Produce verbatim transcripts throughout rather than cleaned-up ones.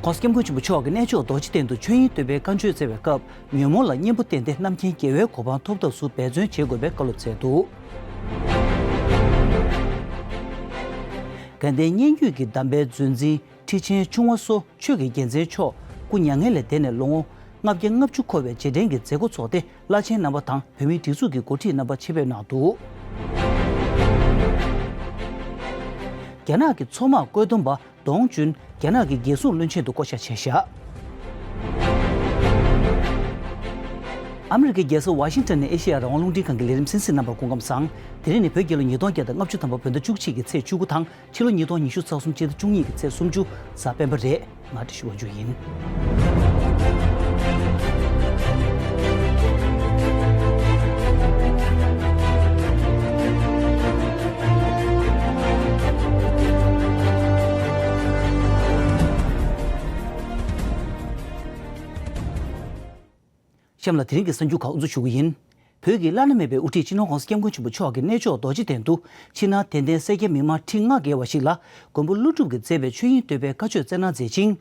༸གོང་ས་༸སྐྱབས་མགོན་ཆེན་པོ་མཆོག་གིས་གནས་མཆོག་རྡོ་རྗེ་གདན་དུ་ཆོས་དབྱིངས་བསྟོད་པའི་བཀའ་ཆོས་སྩལ་བའི་སྐབས། ཉོན་མོངས་ལ་གཉེན་པོ་བསྟེན་ཏེ། རྣམ་མཁྱེན་རྒྱལ་བའི་གོ་འཕང་ཐོབ་ཐབས་སུ་འབད་བརྩོན་བྱེད་དགོས་པའི་བཀའ་སློབ་སྩལ་འདུག་དགའ་ལྡན་སྙན་བརྒྱུད་ཀྱི་གདམས་པའི་མཛོད་འཛིན་ཁྲི་ཆེན་ཆུང་བ་སོགས་ཆོས་ཀྱི་རྒྱལ་མཚན་མཆོག་སྐུ་མྱ་ངན་ལས་འདས་ནས་ལོ་ངོ་ལྔ་བརྒྱ་ལྔ་བཅུ་འཁོར་བའི་རྗེས་དྲན་གྱི་མཛད་སྒོ་འཚོགས་ཏེ། བླ་ཆེན་རྣམ་པ་དང་བོད་མིའི་སྒྲིག་འཛུགས་ཀྱི་འགོ་ཁྲིད་རྣམ་པ་ཆེད་ཕེབས་གནང་འདུག་རྒྱ་ནག་གི་མཚོ་དམག་བཀོད་འདོམས་པ་ཏོང་ཅུན་རྒྱ་ནག་གི་རྒྱལ་སྲུང་བློན་ཆེན་དུ་བསྐོ་བཞག་བྱས་བཞག་ཨ་མི་རི་ཀའི་རྒྱལ་ས་ཝ་ཤིང་ཊོན་ནས་ཨེ་ཤེ་ཡ་རང་དབང་རླུང་འཕྲིན་ཁང་གི་ལས་རིམ་གསན་གཟིགས་རྣམ་པར་སྐུ་ཁམས་བཟང་། དེ་རིང་ནི་བོད་རྒྱལ་ལོ་ཉིས་སྟོང་བརྒྱ་དང་ལྔ་བཅུ་ཐམ་པ་བོད་ཟླ་བཅུ་གཅིག་གི་ཚེས་བཅུ་དགུ་དང་། ཕྱི་ལོ་ཉིས་སྟོང་ཉི་ཤུ་རྩ་གསུམ་སྤྱི་ཟླ་བཅུ་གཉིས་ཀྱི་ཚེས་སུམ་ཅུ་གཟའ་སྤེན་པ་རེད། ང་བཀྲ་ཤིས་དབང་ཕྱུག་ཡིན། གཤམ་ལ་དེ་རིང་གི་གསར་འགྱུར་ཁག་དབུ་འཛུགས་ཞུ་གི་ཡིན། བོད་ཀྱི་བླ་ན་མེད་པའི་དབུ་ཁྲིད་སྤྱི་ནོར་༸གོང་ས་༸སྐྱབས་མགོན་ཆེན་པོ་མཆོག་གི་གནས་མཆོག་རྡོ་རྗེ་གདན་དུ། ཕྱི་ནང་དད་ལྡན་སེར་སྐྱ་མི་མང་ཁྲི་ལྔ་བརྒལ་བ་ཞིག་ལ། མགོན་པོ་ཀླུ་སྒྲུབ་ཀྱིས་མཛད་པའི་ཆོས་དབྱིངས་བསྟོད་པའི་བཀའ་ཆོས་སྩལ་གནང་མཛད་ཅིང་།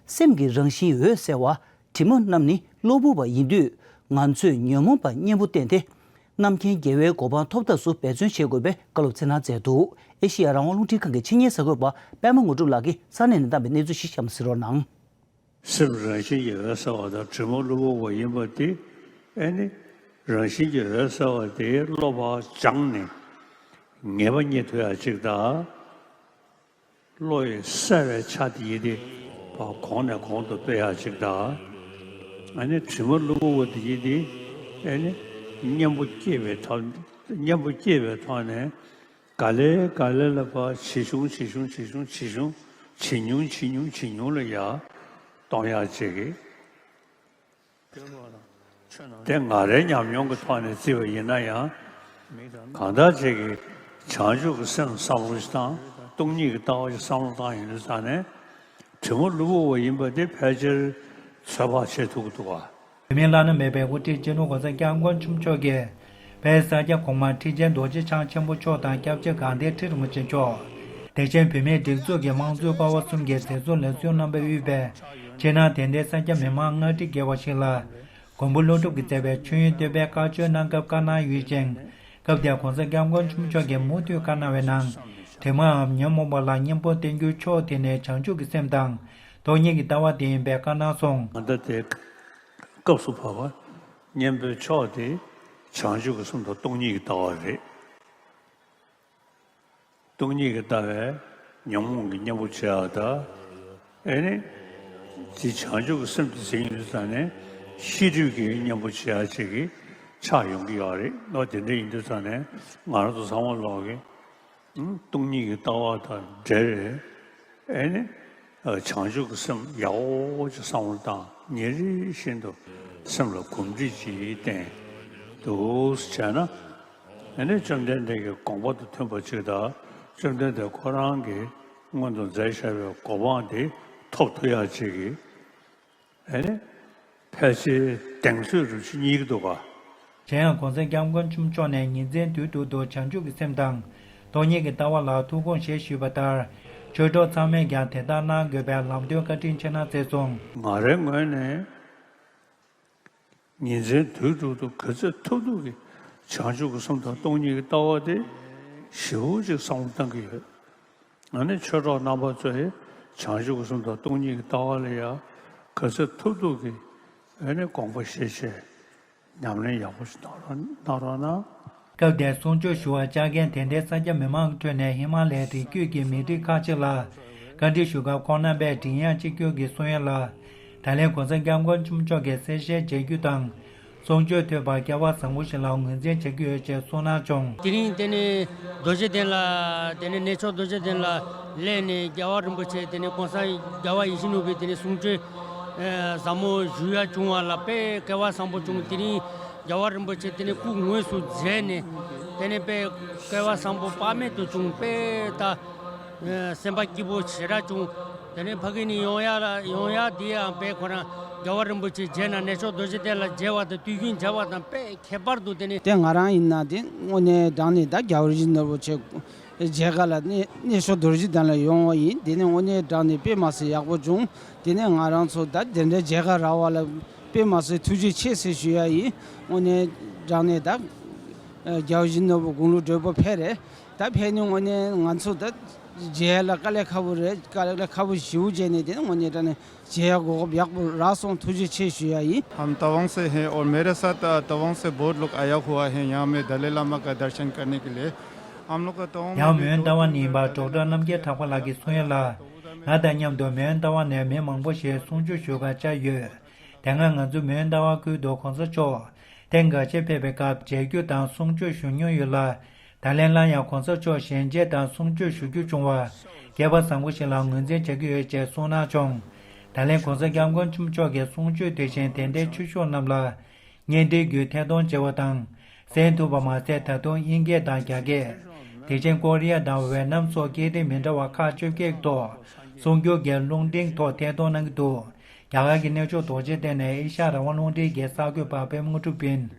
སེམས་ཀྱི་རང་བཞིན་འོད་གསལ་བ། དྲི་མ་རྣམས་ནི་གློ་བུར་བ་ཡིན་དུས། ང་ཚོས་ཉོན་མོངས་པ་གཉེན་པོ་བསྟེན་ཏེ། རྣམ་མཁྱེན་རྒྱལ་བའི་གོ་འཕང་ཐོབ་ཐབས་སུ་འབད་བརྩོན་བྱེད་དགོས་པའི་བཀའ་སློབ་སྩལ་གནང་མཛད་འདུག་ཨེ་ཤེ་ཡ་རང་དབང་རླུང་འཕྲིན་ཁང་གི་ཆེད་གཉེར་གསར་འགོད་པ་པད་མ་དངོས་གྲུབ་ལགས་ཀྱིས་ས་གནས་ནས་བཏང་བའི་གནས་ཚུལ་ཞིག་གཤམ་གསན་རོགས་གནང་། སེམས་རང་བཞིན་གྱིས་འོད་གསལ་བ་དང་དྲི་མ་གློ་བུར་བ་ཡིན་པ་དེ། ཨེ་ནི། རང་བཞིན་གྱིས་འོད་གསལ་བ་དེ་བློ་ཕར་སྦྱངས་ནས་ངེས་པ་རྙེད་ཐུབ་ཡ་གཅིག་དང་། བློ་ཡིས་གསལ་བའི་ཆ་དེ་ཡིན་ཏེ། ཕར་གོང་ནས་གོང་དུ་སྤེལ་ཡ་གཅིག་དང་། ཨེ་ནི་དྲི་མ་གློ་བུར་བ་དེ་ཡིན་ཏེ། ཨེ་ནི་གཉེན་པོ་སྐྱེས་པའི་ཐོག་གཉེན་པོ་སྐྱེས་པའི་ཐོག་ནས། ག་ལེ་ག་ལེ་ལ་ཕར་ཇེ་ཆུང་ཇེ་ཆུང་ཇེ་ཆུང་ཇེ་ཆུང་ཇེ་ཉུང་ཇེ་ཉུང་ཇེ་ཉུང་ལ་ཡར་གཏོང་ཡག་ཅིག་གི། དེ་ང་རའི་ཉམས་མྱོང་གི་ཐོག་ནས་བརྩིས་པ་ཡིན་ན་ཡང་། གང་ལྟར་ཅིག་གི་བྱང་ཆུབ་ཀྱི་སེམས་བསམ་བློ་ཞིག་བཏང་། སྟོང་ཉིད་ཀྱི་ལྟ་བ་ཞིག་བསམ་བློ་བཏང་ཡོང་དུས་ཙང་ནས། དྲི་མ་གློ་བུར་བ་ཡིན་པ་དེ་ཕལ་ཆེར་ཚོད་དཔག་བྱེད་ཐུབ་ཀྱི་འདུག་ག། བོད་མིའི་བླ་ན་མེད་པའི་དབུ་ཁྲིད་སྤྱི་ནོར་༸གོང་ས་༸སྐྱབས་མགོན་ཆེན་པོ་མཆོག་གིས། བོད་ས་སྐྱ་གོང་མ་ཁྲི་ཆེན་རྡོ་རྗེ་འཆང་ཆེན་པོ་མཆོག་དང་སྐྱབས་རྗེ་དགའ་ལྡན་ཁྲི་རིན་པོ་ཆེ་མཆོག་དེ་བཞིན་བོད་མིའི་སྒྲིག་འཛུགས་ཀྱི་དམངས་གཙོའི་ཀ་བ་གསུམ་གྱི་མཛད་གཙོ་ལས་ཟུར་རྣམ་པས་དབུས་པའི་ཕྱི་ནང་དད་ལྡན་ས་སྐྱ་མི་མང་ལྔ་ཁྲི་བརྒལ་བ་ཞིག་ལ། མགོན་པོ་ཀླུ་སྒྲུབ་ཀྱིས་མཛད་པའི་ཆོས་དབྱིངས་བསྟོད་པའི་བཀའ་ཆོས་གནང་སྐབས་བཀའ་གནང་ཡོད་ཅིང་། སྐབས་དེར་༸གོང་ས་༸སྐྱབས་མགོན་ཆེན་པོ་མཆོག་གིས་མུ་མཐུད་བཀའ་གནང་བའི་ནང་། དྲི་མའམ་ཉོན་མོངས་པ་ལ་གཉེན་པོ་བསྟེན་རྒྱུའི་མཆོག་དེ་ནི་བྱང་ཆུབ་ཀྱི་སེམས་དང་སྟོང་ཉིད་ཀྱི་ལྟ་བ་དེ་ཡིན་པའི་བཀའ་གནང་སོང་། ད་ལྟའི་སྐབས་སུ་བབ་པ། གཉེན་པོའི་མཆོག་དེ་བྱང་ཆུབ་ཀྱི་སེམས་དང་སྟོང་ཉིད་ཀྱི་ལྟ་བ་རེད། སྟོང་ཉིད་ཀྱི་ལྟ་བས་ཉོན་མོངས་ཀྱི་གཉེན་པོ་བྱེད་ཡག་དང་། ཨེ་ནི། དེ་བྱང་ཆུབ་ཀྱི་སེམས་དེ་ཟིན་ཡོང་དུས་ཙང་ནས་ཤེས་སྒྲིབ་ཀྱི་གཉེན་པོ་བྱེད་ཡག་ཅིག་གི་ཆགས་ཡོང་གི་ཡོད་རེད། ཨོ་དེ་འདྲ་ཡིན་དུས་ཙང་ནས་ང་རང་ཚོ་ཚང་མ་ལོག་གི། སྟོང་ཉིད་ཀྱི་ལྟ་བ་དང་འབྲེལ་བའི། ཨེ་ནི། བྱང་ཆུབ་ཀྱི་སེམས་ཡག་པོ་ཅིག་བསམ་བློ་བཏང་། ཉིན་རེ་བཞིན་དུ་སེམས་ལ་གོམས་འདྲིས་ཅིག་བསྟེན་འདུག་བྱས་ན། ཨེ་ནི་བཅོམ་ལྡན་འདས་ཀྱི་དགོངས་པ་དང་མཐུན་པ་ཅིག་དང་། བཅོམ་ལྡན་འདས་ཁོ་རང་གིས་སྔོན་དུ་མཛད་བཞག་པའི་གོ་འཕང་དེ་ཐོབ་ཐུབ་ཡག་ཅིག་གི། ཨེ་ནི། ཕལ་ཆེར་གདེང་ཚོད་རུ་ཆུ་གཉིས་ཀྱི་འདུག་ག། གཞན་ཡང་༸གོང་ས་༸སྐྱབས་མགོན་ཆེན་པོ་མཆོག་ནས་ཉིན་མཚན་དུས་དྲུག་ཏུ་བྱང་ཆུབ་ཀྱི་སེམས་དང་། སྟོང་ཉིད་ཀྱི་ལྟ་བ་ལ་ཐུགས་དགོངས་བཞེས་ཞུས་པ་ལྟར། ཆོས་གྲོགས་ཚང་མས་ཀྱང་དེ་ལྟར་གནང་དགོས་པའི་ལམ་སྟོན་བཀའ་དྲིན་ཆེ་གནང་སྩལ་སོང་། ང་རའི་ངོས་ནས། ཉིན་མཚན་དུས་དྲུག་ཏུ་ག་ཚོད་ཐུབ་ཐུབ་ཀྱིས་བྱང་ཆུབ་ཀྱི་སེམས་དང་སྟོང་ཉིད་ཀྱི་ལྟ་བ་དེ་ཞེ་པོ་ཅིག་བསམ་བློ་གཏང་གི་ཡོད། ཨ་ནི་ཆོས་གྲོགས་རྣམ་པ་ཚོས་བྱང་ཆུབ་ཀྱི་སེམས་དང་སྟོང་ཉིད་ཀྱི་ལྟ་བ་ལ་ཡང་ག་ཚོད་ཐུབ་ཐུབ་ཀྱིས་ཨ་ནི་དགོངས་པ་བཞེས་བྱས་ཉམས་ལེན་ཡག་པོ་ཞིག་གནང་རོགས་གནང་རོགས་གནང་། སྐབས་དེར་གསུང་ཆོས་ཞུ་བར་བཅར་མཁན་དད་ལྡན་ས་སྐྱ་མི་མང་གི་ཁྲོད་ནས་ཧི་མ་ལའི་རི་རྒྱུད་ཀྱི་མི་རིགས་ཁག་ཅིག་ལ་བཀའ་འདྲི་ཞུ་སྐབས་ཁོང་རྣམ་པས་མགྲིན་དབྱངས་གཅིག་གྱུར་གྱིས་གསུང་ཡ་ལ། ད་ལན་༸གོང་ས་༸སྐྱབས་མགོན་ཆེན་པོ་མཆོག་གིས་གསལ་བཤད་མཇལ་རྒྱུ་དང་། གསུང་ཆོས་ཐོས་པར་སྐལ་བ་བཟང་པོ་ཞིག་ལ་ངོས་འཛིན་བྱེད་ཀྱི་ཡོད་ཅེས་གསུངས་གནང་བྱུང་། དེ་རིང་དེ་ནས་རྡོ་རྗེ་གདན་ལ། དེ་ནས་གནས་མཆོག་རྡོ་རྗེ་གདན་ལ་སླེབས་ནས་རྒྱལ་བ་རིན་པོ་ཆེ། དེ་ནས་༸གོང་ས་རྒྱལ་བ་ཡིད་བཞིན་ནོར་བུས་དེ་ནས་གསུང་ཆོས་ཨེ་ཟབ་མོ་ཞུ་ཡ་བྱུང་བ་ལ་དཔེ་སྐལ་བ་བཟང་པོ་བྱུང་། དེ་རིང་རྒྱལ་བ་རིན་པོ་ཆེ་དེ་ནས་སྐུ་དངོས་སུ་མཇལ་ནས། དེ་ནས་དཔེ་སྐལ་བ་བཟང་པོ་དཔག་མེད་དུ་བྱུང་། དཔེ་ད་ཨེ་སེམས་པ་སྐྱིད་པོ་ཞེ་དྲག་བྱུང་། དེ་ནས་ཕ་གི་ནས་ཡོང་ཡ་ལ་ཡོང་ཡ་དེ་ཡང་དཔེ་ཁོ་རང་རྒྱལ་བ་རིན་པོ་ཆེ་མཇལ་ན། གནས་མཆོག་རྡོ་རྗེ་གདན་ལ་མཇལ་བ་དང་དུས་རྒྱུན་མཇལ་བ་དང་དཔེ་ཁྱད་པར་དུ། དེ་ནས། དེ་ང་རང་ཡིན་ན་དེ་དངོས་གནས་དྲང་གནས་ད་རྒྱལ་བ་རིན་པོ་ཆེ་ མཇལ་ཁ་ལ་གནས་གནས་མཆོག་རྡོ་རྗེ་གདན་ལ་ཡོང་བ་ཡིན། དེ་ནས་དངོས་གནས་དྲང་གནས་དཔེ་མ་སྲིད་ཡག་པོ་བྱུང་། དེ་ནས་ང་རང་ཚོ་ད་དེ་འདྲའི་མཇལ་ཁ་རག་པ་ལ་དཔེ་མ་སྲིད་ཐུགས་རྗེ་ཆེ་ཟེར་ཞུ་ཡ་ཡིན། དངོས་གནས་དྲང་གནས་ད་རྒྱལ་བ་ཡིད་བཞིན་ནོར་བུ་དགུང་ལོ་བགྲེས་པོ་ཕེབས་རེད། ད་ཕེབས་ནས་དངོས་གནས་ང་ཚོ་ད་མཇལ་ལ་དཀའ་ལས་ཁག་པོ་རེད། དཀའ་ལས་ཁག་པོ་ཞེ་པོ་བྱས་ནས། དེ་ནས་དངོས་གནས་དྲང་གནས་མཇལ་ཡ་གོ་སྐབས་ཡག་པོ་རག་སོང་། ཐུགས་རྗེ་ཆེ་ཞུ་ཡ་ཡིན། हम तवांग से हैं और मेरे साथ, अ, तवांग से बहुत लोग आया हुआ है यहाँ में दलाई लामा का दर्शन करने के लिए। हम लोग का तवांग ཡང་མོན་རྟ་དབང་ནས་ཡིན་པ་ཌོག་ཊར་རྣམ་རྒྱལ་གྲགས་པ་ལགས་ཀྱིས་གསུང་ཡ་ལ། ང་དང་མཉམ་དུ་མོན་རྟ་དབང་ནས་མི་མང་པོ་ཞིག་གསུང་ཆོས་ཞུ་གར་བཅར་ཡོད། དེ་སྔ་ང་ཚོ་མོན་རྟ་དབང་ཁུལ་དུ་གོང་ས་མཆོག་ཐེངས་འགའ་ཤས་ཕེབས་པའི་སྐབས་མཇལ་རྒྱུ་དང་གསུང་ཆོས་ཞུ་མྱོང་ཡོད་ལ། ད་ལན་སླར་ཡང་གོང་ས་མཆོག་ཞལ་མཇལ་དང་གསུང་ཆོས་ཞུ་རྒྱུ་བྱུང་བར་སྐལ་པ་བཟང་པོ་ཞིག་ལ་ངོས་འཛིན་བྱ་རྒྱུ་ཡོད་ཅེས་གསུངས་གནང་བྱུང་། ད་ལན་གོང་ས་སྐྱབས་མགོན་ཆེན་པོ་མཆོག་གིས་གསུང་ཆོས་དེ་བཞིན་དད་ལྡན་ཆོས་ཞུ་བ་རྣམས་ལ་བརྙན་འཕྲིན་བརྒྱུད་ཐད་གཏོང་བྱས་པ་དང་། གསན་ཐུབ་པ་མ་ཟད། ད་དུང་དབྱིན་སྐད་དང་རྒྱ་སྐད། དེ་བཞིན་ཀོ་རི་ཡ་དང་ཝེ་ནམ་སོགས་སྐད་རིགས་མི་འདྲ་བ་ཁག་བཅོ་བརྒྱད་ཐོག་གསུང་སྒྱུར་གྱི་རླུང་འཕྲིན་ཐོག་ཐད་གཏོང་གནང་གི་འདུག་རྒྱ་གར་གྱི་གནས་མཆོག་རྡོ་རྗེ་གདན་ནས་ཨེ་ཤ་ཡ་རང་དབང་རླུང་འཕྲིན་གྱི་གསར་འགོད་པ་པད་མ་དངོས་གྲུབ་ཡིན།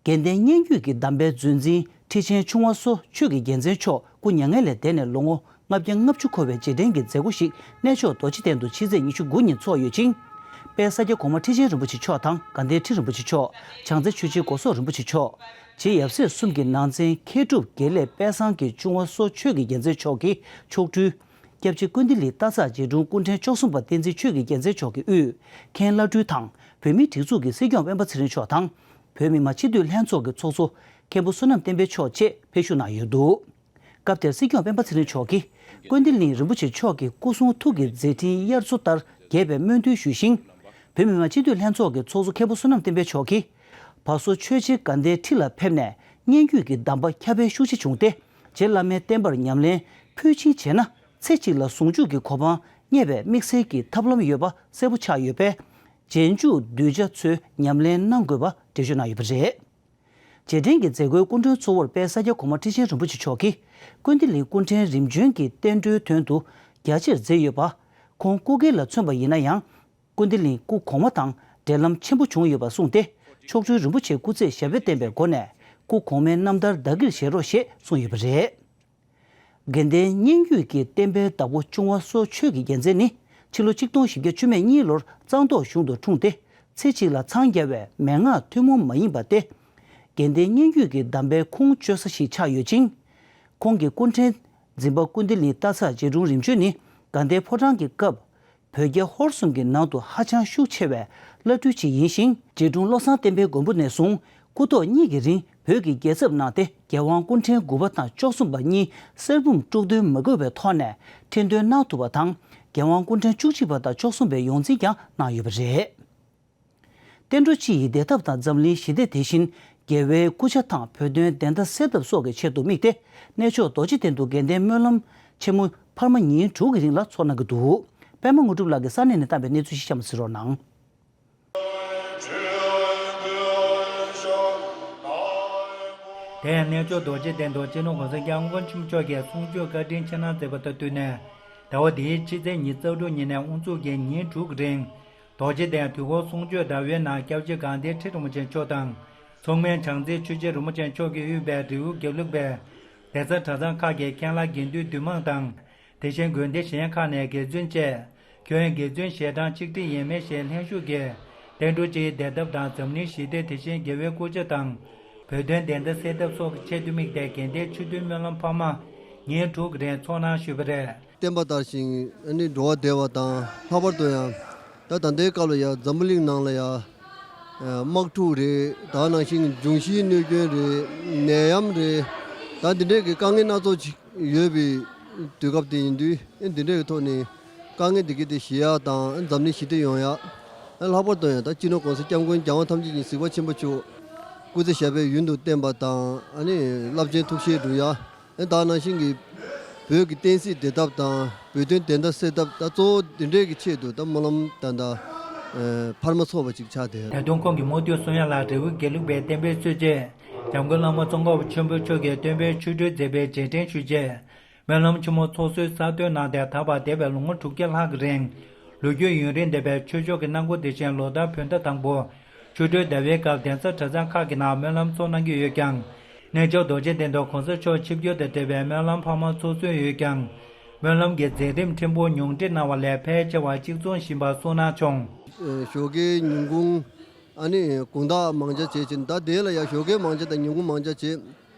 དགེ་ལྡན་སྙན་བརྒྱུད་ཀྱི་གདམས་པའི་མཛོད་འཛིན་ཁྲི་ཆེན་ཆུང་བ་སོགས་ཆོས་ཀྱི་རྒྱལ་མཚན་མཆོག་སྐུ་མྱ་ངན་ལས་འདས་ནས་ལོ་ངོ་ལྔ་བརྒྱ་ལྔ་བཅུ་འཁོར་བའི་རྗེས་དྲན་གྱི་མཛད་སྒོ་ཞིག་གནས་མཆོག་རྡོ་རྗེ་གདན་དུ་ཕྱི་ཚེས་ཉི་ཤུ་དགུ་ཉིན་འཚོགས་ཡོད་ཅིང་། དཔལ་ས་སྐྱ་གོང་མ་ཁྲི་ཆེན་རིན་པོ་ཆེ་མཆོག་དང་དགའ་ལྡན་ཁྲི་རིན་པོ་ཆེ་མཆོག་བྱང་རྩེ་ཆོས་རྗེ་སྒོ་སོག་རིན་པོ་ཆེ་མཆོག་རྗེ་ཡབ་སྲས་གསུམ་གྱི་ནང་ཚན་མཁས་གྲུབ་དགེ་ལེགས་དཔལ་བཟང་གི་ཆུང་བ་སོགས་ཆོས་ཀྱི་རྒྱལ་མཚན་མཆོག་གི་མཆོག་སྤྲུལ། སྐྱབས་རྗེ་ཀུན་བདེ་གླིང་སྟག་ཚང་རྗེ་དྲུང་སྐུ་ཕྲེང་བཅུ་གསུམ་པ་བསྟན་འཛིན་ཆོས་ཀྱི་རྒྱལ་མཚན་མཆོག་གི་དབུས་མཁན་བླ་སྤྲུལ་དང་། བོད་མིའི་སྒྲིག་འཛུགས་ཀྱི་སྲིད་སྐྱོང་སྤེན་པ་ཚེ་རིང་མཆོག་དང་། བོད་མི་མང་སྤྱི་འཐུས་ལྷན་ཚོགས་ཀྱི་ཚོགས་གཙོ་མཁན་པོ་བསོད་ནམས་བསྟན་འཕེལ་མཆོག་བཅས་ཕེབས་ཞུགས་གནང་ཡོད་འདུག་སྐབས་དེར་སྲིད་སྐྱོང་སྤེན་པ་ཚེ་རིང་མཆོག་གིས་ཀུན་བདེ་གླིང་རིན་པོ་ཆེ་མཆོག་གི་སྐུ་གསུང་ཐུགས་ཀྱི་མཛད་འཕྲིན་དབྱར་མཚོ་ལྟར་རྒྱས་པའི་སྨོན་འདུན་ཞུས་ཤིང་། བོད་མི་མང་སྤྱི་འཐུས་ལྷན་ཚོགས་ཀྱི་ཚོགས་གཙོ་མཁན་པོ་བསོད་ནམས་བསྟན་འཕེལ་མཆོག་གིས། བ་སོ་ཆོས་རྗེ་དགའ་ལྡན་ཁྲི་ལ་ཕེབས་ནས་སྙན་བརྒྱུད་ཀྱི་གདམས་པ་ཁྱབ་སྤེལ་ཤུགས་ཆེ་བྱུང་སྟེ། རྗེ་བླ་མའི་བསྟན་པར་ཉམས་ལེན་ཕུལ་ཕྱིན་བྱས་ན། ཚེ་གཅིག་ལ་ཟུང་འཇུག་གི་གོ་འཕང་བརྙེས་པའི་དམིགས་བསལ་གྱི་ཐབས་ལམ་ཡོད་པ་གསལ་པོ་ཆགས་ཡོད་པས། རྗེས་འཇུག་གདུལ་བྱ་ཚོས་ཉམས་ལེན་གནང་དགོས་པ་འགྲེལ་བརྗོད་གནང་ཡོད་པ་རེད། རྗེས་དྲན་གྱི་མཛད་སྒོའི་སྐུ་མགྲོན་གཙོ་བོར་དཔལ་ས་སྐྱ་གོང་མ་ཁྲི་ཆེན་རིན་པོ་ཆེ་མཆོག་གིས། ཀུན་བདེ་གླིང་སྐུ་ཕྲེང་རིམ་བྱོན་གྱི་བསྟན་འགྲོའི་དོན་དུ་རྒྱ་ཆེར་མཛད་ཡོད་པ། ཁོང་སྐུ་སྒེར་ལ་མཚོན་པ་ཡིན་ན་ཡང་། ཀུན་བདེ་གླིང་སྐུ་གོང་མ་དང་འབྲེལ་ལམ་ཆེན་པོ་བྱུང་ཡོད་པར་གསུངས་ཏེ། མཆོག་སྤྲུལ་རིན་པོ་ཆེ་སྐུ་ཚེ་ཞབས་པད་བརྟན་པའི་སྒོ་ནས་སྐུ་གོང་མའི་རྣམ་ཐར་བདག་གིར་བཞེས་རོགས་ཞེས་གསུངས་ཡོད་པ་རེད། དགེ་ལྡན་སྙན་བརྒྱུད་ཀྱི་བསྟན་པའི་བདག་པོ་ཆུང་བ་སོགས་ཆོས་ཀྱི་རྒྱལ་མཚན་ནི། ཕྱི་ལོ་ཆིག་སྟོང་བཞི་བརྒྱ་བཅུ་མེད་གཉིས་ལོར་གཙང་ཐོག་གཞུང་དུ་འཁྲུངས་ཏེ། ཚེ་གཅིག་ལ་འཚང་རྒྱ་བའི་མན་ངག་ཐུན་མོང་མ་ཡིན་པ་སྟེ། དགེ་ལྡན་སྙན་བརྒྱུད་ཀྱི་གདམས་པའི་ཁུངས་བཅོལ་ས་ཞིག་ཆགས་ཡོད་ཅིང་། ཁོང་གི་སྐུ་ཕྲེང་འཛིན་པ་ཀུན་བདེ་གླིང་སྟག་ཚང་རྗེ་དྲུང་རིམ་བྱོན་ནི། དགའ་ལྡན་ཕོ་བྲང་གི་སྐབས། བོད་རྒྱ་ཧོར་གསུམ་གྱི་ནང་དུ་ཧ་ཅང་ཤུགས་ཆེ་བའི་བླ་སྤྲུལ་ཅིག་ཡིན་ཞིང་། རྗེ་དྲུང་བློ་བཟང་བསྟན་པའི་མགོན་པོ་ནས་བཟུང་སྐུ་ཐོག་གཉིས་ཀྱི་རིང་བོད་ཀྱི་རྒྱལ་ཚབ་གནང་སྟེ། རྒྱལ་དབང་སྐུ་ཕྲེང་དགུ་པ་དང་བཅུ་གསུམ་པ་གཉིས་གསེར་བུམ་དཀྲུག་འདོན་མ་དགོས་པའི་ཐོག་ནས་འཕྲིན་འདོན་གནང་ཐུབ་པ་དང་། རྒྱལ་དབང་སྐུ་ཕྲེང་བཅུ་གཅིག་པ་དང་བཅུ་གསུམ་པའི་ཡོངས་འཛིན་ཀྱང་གནང་ཡོད་པ་རེད། བསྟན་འགྲོ་སྤྱི་ཡི་བདེ་ཐབས་དང་འཛམ་གླིང་ཞི་བདེ། དེ་བཞིན་རྒྱལ་བའི་སྐུ་ཕྱྭ་དང་བོད་དོན་བདེན་མཐའ་གསལ་ཐབས་སོགས་ཀྱི་ཆེད་དུ་དམིགས་ཏེ། གནས་མཆོག་རྡོ་རྗེ་གདན་དུ་དགེ་ལྡན་སྨོན་ལམ་ཆེན་མོ་འཕར་མ་ཉིན་དྲུག་གི་རིང་ལ་འཚོགས་གནང་གི་འདུག་པད་མ་དངོས་གྲུབ་ལགས་ཀྱིས་ས་གནས་ནས་བཏང་བའི་གནས་ཚུལ་ཞིག་གཤམ་གསན་རོགས་གནང་། དེ་ཡང་གནས་མཆོག་རྡོ་རྗེ་གདན་དུ་སྤྱི་ནོར་༸གོང་ས་༸སྐྱབས་མགོན་ཆེན་པོ་མཆོག་གིས་གསུང་ཆོས་བཀའ་དྲིན་ཆེ་གནང་མཛད་པ་དང་བསྟུན་ནས། ཟླ་བ་འདིའི་ཕྱི་ཚེས་ཉི་ཤུ་རྩ་དྲུག་ཉིན་ནས་དབུ་འཛུགས་ཀྱིས་ཉིན་དྲུག་གི་རིང་། རྡོ་རྗེ་གདན་དུས་འཁོར་གསུང་ཆོས་ཟླ་བའི་ནང་སྐྱབས་རྗེ་དགའ་ལྡན་ཁྲི་རིན་པོ་ཆེ་མཆོག་དང་། མཚུངས་མེད་བྱང་རྩེ་ཆོས་རྗེ་རིན་པོ་ཆེ་མཆོག་གིས་དབུས་པའི་རི་བོ་དགེ་ལུགས་པའི་གདན་ས་གྲྭ་ཚང་ཁག་གི་མཁན་བླ་དགེ་འདུན་འདུས་མང་དང་། དེ་བཞིན་དགོན་སྡེ་གཞན་ཁག་ནས་དགེ་བཙུན་བཅས། ཁྱོན་དགེ་བཙུན་ཞལ་གྲངས་ཆིག་ཁྲི་ཡས་མས་ཤིག་ལྷན་ཞུགས་ཀྱིས། བསྟན་འགྲོ་སྤྱིའི་བདེ་ཐབས་དང་འཛམ་གླིང་ཞི་བདེ། དེ་བཞིན་རྒྱལ་བའི་སྐུ་ཕྱྭ་དང་། བོད་དོན་བདེན་མཐའ་གསལ་ཐབས་སོགས་ཀྱི་ཆེད་དུ་དམིགས་ཏེ། དགེ་ལྡན་ཆོས་འདུན་སྨོན་ལམ་འཕར་མ་ཉིན་དྲུག་གི་རིང་འཚོགས་གནང་ཞུས་པ་རེད། བསྟན་པ་དར་ཞིང་ཨ་ནི་འགྲོ་བ་བདེ་བ་དང་། ལྷག་པར་དུ་ཡང་ད་ད་ལྟའི་སྐབས་ལ་ཡང་འཛམ་བུ་གླིང་ནང་ལ་ཡང་དམག་འཁྲུག་རེད། ད་ནང་བཞིན་འབྱུང་བཞིའི་གནོད་སྐྱོན་རེད། ནད་ཡམས་རེད། ད་འདི་འདྲའི་གི་དཀའ་ངལ་སྣ་ཚོགས་ཅིག་ཡོད་པའི་དུས་སྐབས་དེ་ཡིན་དུས། ཨེ་འདི་འདྲའི་གི་ཐོག་ནས་དཀའ་ངལ་འདི་གི་དེ་ཞི་ཡག་དང་། ཨེ་འཛམ་གླིང་ཞི་བདེ་ཡོང་ཡག་ཨེ་ལྷག་པར་དུ་ཡང་ད་སྤྱི་ནོར་༸གོང་ས་༸སྐྱབས་མགོན་རྒྱལ་དབང་ཐམས་ཅད་ཀྱི་གཟིགས་པ་ཆེན་པོ་མཆོག་སྐུ་ཚེ་ཞབས་པད་ཡུན་དུ་བརྟན་པ་དང་། ཨ་ནི་རླབས་ཆེན་ཐུགས་བཞེད་འགྲུབ་ཡག་ཨེ་ད་ནང་བཞིན་གྱི་བོད་ཀྱི་བསྟན་སྲིད་བདེ་ཐབས་དང་། བོད་དོན་བདེན་མཐའ་གསལ་ཐབས། ད་གཙོ་བོ་འདི་འདྲའི་གི་ཆེད་དུ་ད་སྨོན་ལམ་ད་ད་ཨེ་འཕར་མ་ཚོགས་པ་ཅིག་ཆགས་བསྡད། ད་དུང་ཁོང་གིས་མུ་མཐུད་གསུང་ཡག་ལ། རི་བོ་དགེ་ལུགས་པའི་བསྟན་པའི་སྲོལ་འབྱེད་འཇམ་མགོན་བླ་མ་ཙོང་ཁ་པ་ཆེན་པོ་མཆོག་གིས་སྟོན་པའི་ཆོ་འཕྲུལ་མཛད་པའི་རྗེས་དྲན་ཞུ་ཆེད། སྨོན་ལམ་ཆེན་མོ་ཚོགས་གསོལ་གསར་གཏོད་གནང་སྟེ། ད་བར་འདས་པའི་ལོ་ངོ་དྲུག་བརྒྱ་ལྷག་གི་རིང་ལོ་རྒྱུས་ཡུན་རིང་ལྡན་པའི་ཆོས་ཕྱོགས་ཀྱི་གནང་སྒོ། དེ་བཞིན་ལོ་ལྟར་བོད་ཟླ་དང་པོ་ཆོ་འཕྲུལ་ཟླ་བའི་སྐབས་གདན་ས་གྲྭ་ཚང་ཁག་གི་ནང་སྨོན་ལམ་ཚོགས་གནང་གི་ཡོད་ཀྱང་། གནས་མཆོག་རྡོ་རྗེ་གདན་དུ་གོང་ས་མཆོག་ཆིབས་བསྒྱུར་དང་འབྲེལ་བའི་སྨོན་ལམ་འཕར་མ་ཚོགས་གསོལ་ཡོད་ཀྱང་། སྨོན་ལམ་གྱི་མཛད་རིམ་ཕྲན་བུ་ཉུང་འཕྲི་གནང་བ་ལས་ཕལ་ཆེ་བ་གཅིག་མཚུངས་བཞིན་པ་གསུང་གནང་བྱུང་། ཞོགས་ཀའི་ཉིན་གུང་ཨ་ནི་དགོང་དག་མང་ཇ་བྱེད་ཅིང་ད་དེ་ལ་ཡང་ཞོགས་ཀའི་མང་ཇ་དང་ཉིན་གུང་མང་ཇ་བྱེད།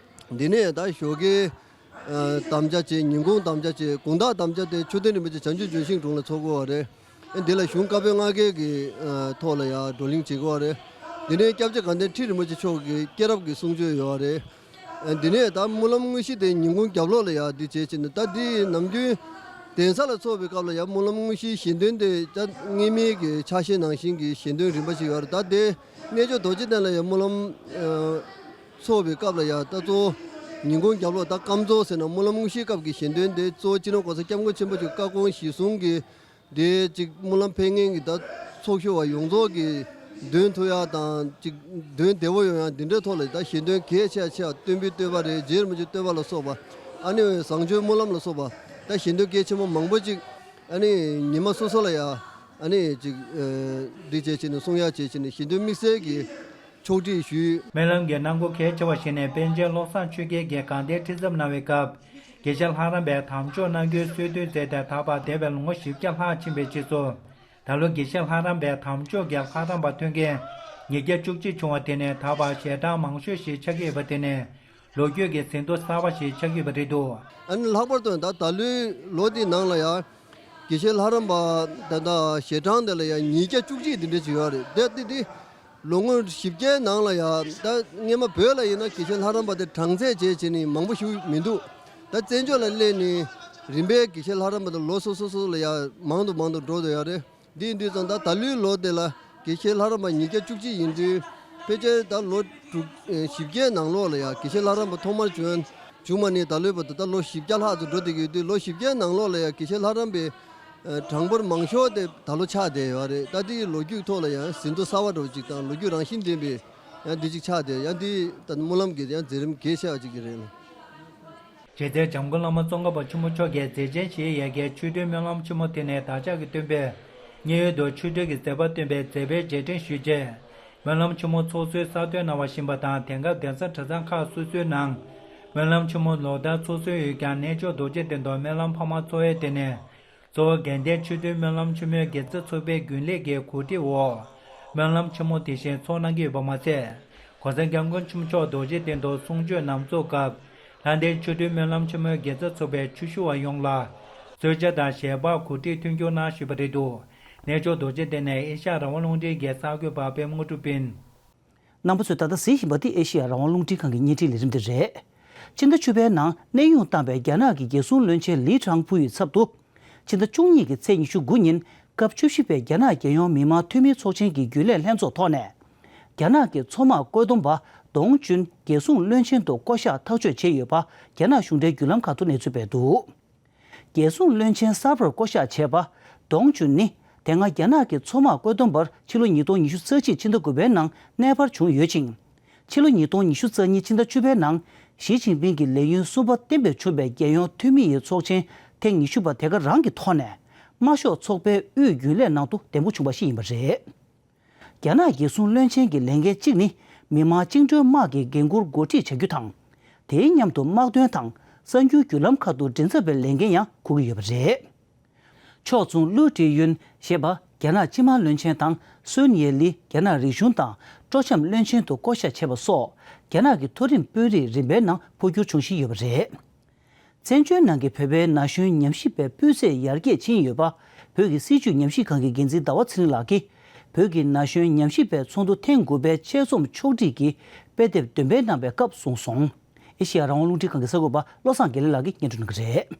འདི་ནས་ད་ཞོགས་ཀའི་དམ་བཅའ་བྱེད། ཉིན་གུང་དམ་བཅའ་བྱེད། དགོང་དག་དམ་བཅའ་དེ་མཆོད་རྟེན་རིན་པོ་ཆེ་བྱང་ཆུབ་ལྗོན་ཤིང་དྲུང་ལ་འཚོགས་དགོས་པ་རེད། འདི་ལ་གཞུང་བཀའ་པོད་ལྔ་བརྒྱ་གི་ཐོག་ལ་ཡང་བགྲོ་གླེང་བྱེད་དགོས་པ་རེད། འདི་ནས་སྐྱབས་རྗེ་དགའ་ལྡན་ཁྲི་རིན་པོ་ཆེ་མཆོག་གི་སྐྱེས་རབས་ཀྱི་གསུང་ཆོས་ཡོད་པ་རེད། འདི་ནས་ད་སྨོན་ལམ་དངོས་གཞི་དེ་ཉིན་གུང་རྒྱབ་ལོགས་ལ་ཡང་འདི་བྱེད་ཅེས་ནས་ད་འདི་ནམ་རྒྱུན་གདན་ས་ལ་འཚོགས་པའི་སྐབས་ལ་ཡང་སྨོན་ལམ་དངོས་གཞིའི་ཞལ་འདོན་དེ་ད་སྔས་མའི་གི་ཕྱག་བཞེས་ནང་བཞིན་གྱི་ཞལ་འདོན་རིམ་པ་ཞིག་ཡོད་རེད། ད་དེ་གནས་མཆོག་རྡོ་རྗེ་གདན་ལ་ཡང་སྨོན་ལམ་འཚོགས་པའི་སྐབས་ལ་ཡང་ད་གཙོ་བོ་ཉིན་གུང་རྒྱབ་ལོགས་ད་སྐམ་ཚོགས་ཟེར་ན་སྨོན་ལམ་དངོས་གཞིའི་སྐབས་ཀྱི་ཞལ་འདོན་དེ་གཙོ་བོ་སྤྱི་ནོར་གོང་ས་སྐྱབས་མགོན་ཆེན་པོ་མཆོག་བཀའ་དགོངས་གཞིར་བཟུང་གི་དེ་གཅིག་སྨོན་ལམ་ཕེབས་མཁན་གྱི་ད་ཚོགས་ཞུགས་པ་ཡོངས་རྫོགས་ཀྱི་འདོན་ཐུབ་ཡག་དང་གཅིག་འདོན་བདེ་བོ་ཡོང་ཡག་འདི་འདྲའི་ཐོག་ལ་ད་ཞལ་འདོན་གལ་ཆེ་ཆེ་བ་སྟོན་པའི་བསྟོད་པ་རེད། རྗེ་རིན་པོ་ཆེའི་བསྟོད་པ་ལ་སོགས་པ་ཨ་ནི་བཟང་སྤྱོད་སྨོན་ལམ་ལ་སོགས་པ་ད་ཞལ་འདོན་གལ་ཆེན་པོ་མང་པོ་གཅིག་ཨ་ནི་ཉི་མ་སོ་སོ་ལ་ཡ་ཨ་ནི་གཅིག་འདི་བྱས་བྱས་ནས་གསུང་ཡག་བྱས་བྱས་ནས་ཞལ་འདོན་དམིགས་བསལ་གྱི་ཕྱོགས་སྒྲིག་ཞུས། སྨོན་ལམ་གྱི་གནང་སྒོ་གལ་ཆེ་བ་ཞིག་ནས་པཎ་ཆེན་བློ་བཟང་ཆོས་རྒྱན་གྱིས་དགའ་ལྡན་ཁྲི་འཛོམས་གནང་བའི་སྐབས། དགེ་བཤེས་ལྷ་རམས་པས་དམ་འཇོག་གནང་རྒྱུའི་གསོལ་སྟོན་མཛད་དེ་ད་བར་འདས་པའི་ལོ་ངོ་བཞི་བརྒྱ་ལྷག་ཕྱིན་པའི་རྗེས་སུ། ད་ལོ་དགེ་བཤེས་ལྷ་རམས་པའི་དམ་འཇོག་གི་ལྷ་རམས་པ་ཐོན་མཁན་ཉིས་བརྒྱ་བཅུ་གཅིག་བྱུང་བ་དེ་ནི་ད་བར་ཞལ་གྲངས་མང་ཤོས་ཤིག་ཆགས་ཀྱི་ཡོད་པ་དེ་ནི་ལོ་རྒྱུས་ཀྱི་ཟིན་ཐོ་གསར་བ་ཞིག་ཆགས་ཀྱི་ཡོད་པ་རེད་འདུག། ཨ་ནི་ལྷག་པར་དུ་ད་ད་ལོའི་ལོ་འདིའི་ནང་ལ་ཡང་དགེ་བཤེས་ལྷ་རམས་པ་ད་ལྟ་ཞལ་གྲངས་དེ་ལ་ཡང་ཉིས་བརྒྱ་བཅུ་གཅིག་འདི་འདྲ་ཅིག་ཡོད་རེད། དེ་དེ་དེ། ལོ་ངོ་བཞི་བརྒྱའི་ནང་ལ་ཡང་ད་སྔས་མ་བོད་ལ་ཡིན་ན་དགེ་བཤེས་ལྷ་རམས་པ་དེ་གྲངས་ཚད་བྱས་བྱས་ནས་མང་པོ་ཞིག་མི་འདུག། ད་བཙན་བྱོལ་ལ་སླེབས་ནས་རིམ་པས་དགེ་བཤེས་ལྷ་རམས་པ་དེ་ལོ་སོ་སོ་སོ་ལ་ཡང་མང་དུ་མང་དུ་འགྲོ་བསྡད་ཡོད་རེད། འདི་ཡིན་དུས་ཙང་ད་ད་ལོའི་ལོ་དེ་ལ་དགེ་བཤེས་ལྷ་རམས་པ་ཉིས་བརྒྱ་བཅུ་གཅིག་ཡིན་དུས་ཕལ་ཆེར་ད་ལོ་དྲུག་བཞི་བརྒྱའི་ནང་ལོགས་ལ་ཡང་དགེ་བཤེས་ལྷ་རམས་པ་ཐོག་མར་བྱོན་བྱུང་མ་ནས་ད་ལོའི་བར་དུ་ད་ལོ་བཞི་བརྒྱ་ལྷག་ཙམ་འགྲོ་བསྡད་ཀྱི་ཡོད་དུས་ལོ་བཞི་བརྒྱའི་ནང་ལོགས་ལ་ཡང་དགེ་བཤེས་ལྷ་རམས་པའི་གྲངས་འབོར་མང་ཤོས་དེ་ད་ལོ་ཆགས་བསྡད་ཡོད་རེད། ད་དེའི་ལོ་རྒྱུས་ཐོག་ལ་ཡང་ཟིན་ཐོ་གསར་བ་འདྲ་བོ་ཅིག་དང་ལོ་རྒྱུས་རང་བཞིན་ལྡན་པའི་ཡང་འདི་ཅིག་ཆགས་བསྡད་ཡང་འདི་ད་སྨོན་ལམ་གྱི་ཡང་མཛད་རིམ་གལ་ཆེ་བ་ཅིག་གི་རེད། རྗེ་བཙུན་འཇམ་མགོན་བླ་མ་ཙོང་ཁ་པ་ཆེན་པོ་མཆོག་གིས་མཛད་ཆེན་བཞིའི་ཡ་གྱལ་ཆོ་འཕྲུལ་སྨོན་ལམ་ཆེན་མོ་དེ་ནི་བདག་ཅག་གི་སྟོན་པས་མཉན་ཡོད་དུ་ཆོ་འཕྲུལ་གྱི་མཛད་པ་སྟོན་པའི་མཛད་པའི་རྗེས་དྲན་ཞུས་རྗེས། སྨོན་ལམ་ཆེན་མོ་ཚོགས་གསོལ་གསར་འདོན་གནང་བ་བཞིན་པ་དང་དེང་སྐབས་གདན་ས་གྲྭ་ཚང་ཁག་སོ་སོའི་ནང་སྨོན་ལམ་ཆེན་མོ་ལོ་ལྟར་ཚོགས་གསོལ་ཡོད་ཀྱང་གནས་མཆོག་རྡོ་རྗེ་གདན་དུ་སྨོན་ལམ་འཕར་མ་ཚོགས་ཡས་དེ་ནི། གཙོ་བོ་དགའ་ལྡན་ཆོ་འཕྲུལ་སྨོན་ལམ་ཆེན་མོའི་དགེ་རྩ་ཚོགས་པའི་རྒྱུན་ལས་ཀྱི་གོ་སྒྲིག་འོག་སྨོན་ལམ་ཆེན་མོ་དེ་བཞིན་ཚོགས་གནང་གི་ཡོད་པ་མ་ཚད། གོང་ས་སྐྱབས་མགོན་ཆེན་པོ་མཆོག་རྡོ་རྗེ་གདན་དུ་གསུང་ཆོས་ནམ་ཚོགས་སྐབས་ལྷ་ལྡན་ཆོ་འཕྲུལ་སྨོན་ལམ་ཆེན་མོའི་དགེ་རྩ་ཚོགས་པའི་ཆོས་ཞུ་བ་ཡོངས་ལ་གསོལ་ཇ་དང་ཞལ་འབག་གོ་སྒྲིག་མཐུན་འགྱུར་གནང་ཞུས་པ་རེད་འདུག། གནས་མཆོག་རྡོ་རྗེ་གདན་ནས་ཨེ་ཤ་ཡ་རང་དབང་རླུང་འཕྲིན་གྱི་གསར་འགོད་པ་པད་མ་དངོས་གྲུབ་ཡིན། རྣམ་པ་ཚོས་ད་ལྟ་གཟིགས་བཞིན་པ་འདི་ཨེ་ཤེ་ཡ་རང་དབང་རླུང་འཕྲིན་ཁང་གི་བརྙན་འཕྲིན་ལས་རིམ་འདི་རེད། ཕྱི་ཟླ་བཅུ་པའི་ནང་གནས་དབྱུང་བཏང་པའི་རྒྱ་ནག་གི་རྒྱལ་སྲུང་བློན་ཆེན་ལི་ཁྲང་ཕུའུ་ཡི་ཚབ་ཏུ། ཕྱི་ཟླ་བཅུ་གཉིས་ཀྱི་ཚེས་ཉི་ཤུ་དགུ་ཉིན་སྐབས་བཅུ་བཞི་པའི་རྒྱ་ནག་རྒྱལ་ཡོངས་མི་དམངས་འཐུས་མིའི་ཚོགས་ཆེན་གྱི་རྒྱུན་ལས་ལྷན་ཚོགས་ཐོག་ནས། རྒྱ་ནག་གི་མཚོ་དམག་བཀོད་འདོམས་པ་ཏོང་ཅུན་རྒྱལ་སྲུང་བློན་ཆེན་དུ་བསྐོ་གཞག་ཐག་གཅོད་བྱས་ཡོད་པ་རྒྱ་ནག་གཞུང་འབྲེལ་བརྒྱུད་ལམ་ཁག་ཏུ་གནས་ཚུལ་སྤེལ་འདུག། རྒྱལ་སྲུང་བློན་ཆེན་གསར་པར་བསྐོ་གཞག་བྱས་པ་ཏོང་ཅུན་ནི་དེ་སྔ་རྒྱ་ནག་གི་མཚོ་དམག་བཀོད་འདོམས་པར་ཕྱི་ལོ་ཉིས་སྟོང་ཉི་ཤུ་རྩ་གཅིག་ཕྱི་ཟླ་དགུ་པའི་ནང་གནས་སྤར་བྱུང་ཡོད་ཅིང་། ཕྱི་ལོ་ཉིས་སྟོང་ཉི་ཤུ་རྩ་གཉིས་ཕྱི་ཟླ་བཅུ་པའི་ནང་ཞི་ཅིན་ཕིང་གི་ལས་ཡུན་གསུམ་པ་གཏན་འབེབས་བྱུང་བའི་རྒྱལ་ཡོངས་འཐུས་མི་ཡི་ཚོགས་ཆེན་ཐེངས་ཉི་ཤུ་པ་དེ་ག་རང་གི་ཐོག་ནས་དམར་ཤོག་ཚོགས་པའི་དབུས་རྒྱུན་ལས་ནང་དུ་འདེམས་བསྐོ་བྱུང་བ་ཞིག་ཡིན་པ་རེད། རྒྱ་ནག་རྒྱལ་སྲུང་བློན་ཆེན་གྱི་ལས་འགན་གཅིག་ནི་མི་དམངས་བཅིངས་འགྲོལ་དམག་གི་འགན་འཁུར་འགོ་ཁྲིད་བྱ་རྒྱུ་དང་། དེའི་མཉམ་དུ་དམག་དོན་དང་གསར་འགྱུར་བརྒྱུད་ལམ་ཁག་ཏུ་མགྲིན་ཚབ་པའི་ལས་འགན་ཡང་འཁུར་གྱི་ཡོད་པ་རེད། ཕྱོགས་མཚུངས་ལུའུ་ཀྲི་ཡུན་ཞེས་པ་རྒྱ་ནག་སྤྱི་དམངས་བློན་ཆེན་དང་སུན་ཡེ་ལི་རྒྱ་ནག་རིག་གཞུང་དང་སྤྲོ་འཆམ་བློན་ཆེན་དུ་བསྐོ་གཞག་བྱས་པ་སོགས་རྒྱ་ནག་གི་མཐོ་རིམ་དཔོན་རིགས་རིམ་པའི་ནང་འཕོ་འགྱུར་འབྱུང་བཞིན་ཡོད་པ་རེད། བཙན་བྱོལ་ནང་གི་བོད་པའི་ན་གཞོན་ཉམས་ཞིབ་པའི་སྤུས་ཚད་ཡར་རྒྱས་ཕྱིན་ཡོད་པ། བོད་ཀྱི་སྲིད་བྱུས་ཉམས་ཞིབ་ཁང་གི་འགན་འཛིན་ཟླ་བ་ཚེ་རིང་ལགས་ཀྱིས། བོད་ཀྱི་ན་གཞོན་ཉམས་ཞིབ་པའི་ཚོགས་འདུ་ཐེངས་དགུ་པའི་ཆེད་རྩོམ་ཕྱོགས་སྒྲིག་གི་དཔེ་དེབ་འདོན་སྤེལ་གནང་བའི་སྐབས་གསུངས་སོང་། ཨེ་ཤེ་ཡ་རང་དབང་རླུང་འཕྲིན་ཁང་གི་གསར་འགོད་པ་བློ་བཟང་དགེ་ལེགས་ལགས་ཀྱིས་སྙན་སྒྲོན་གནང་གི་རེད།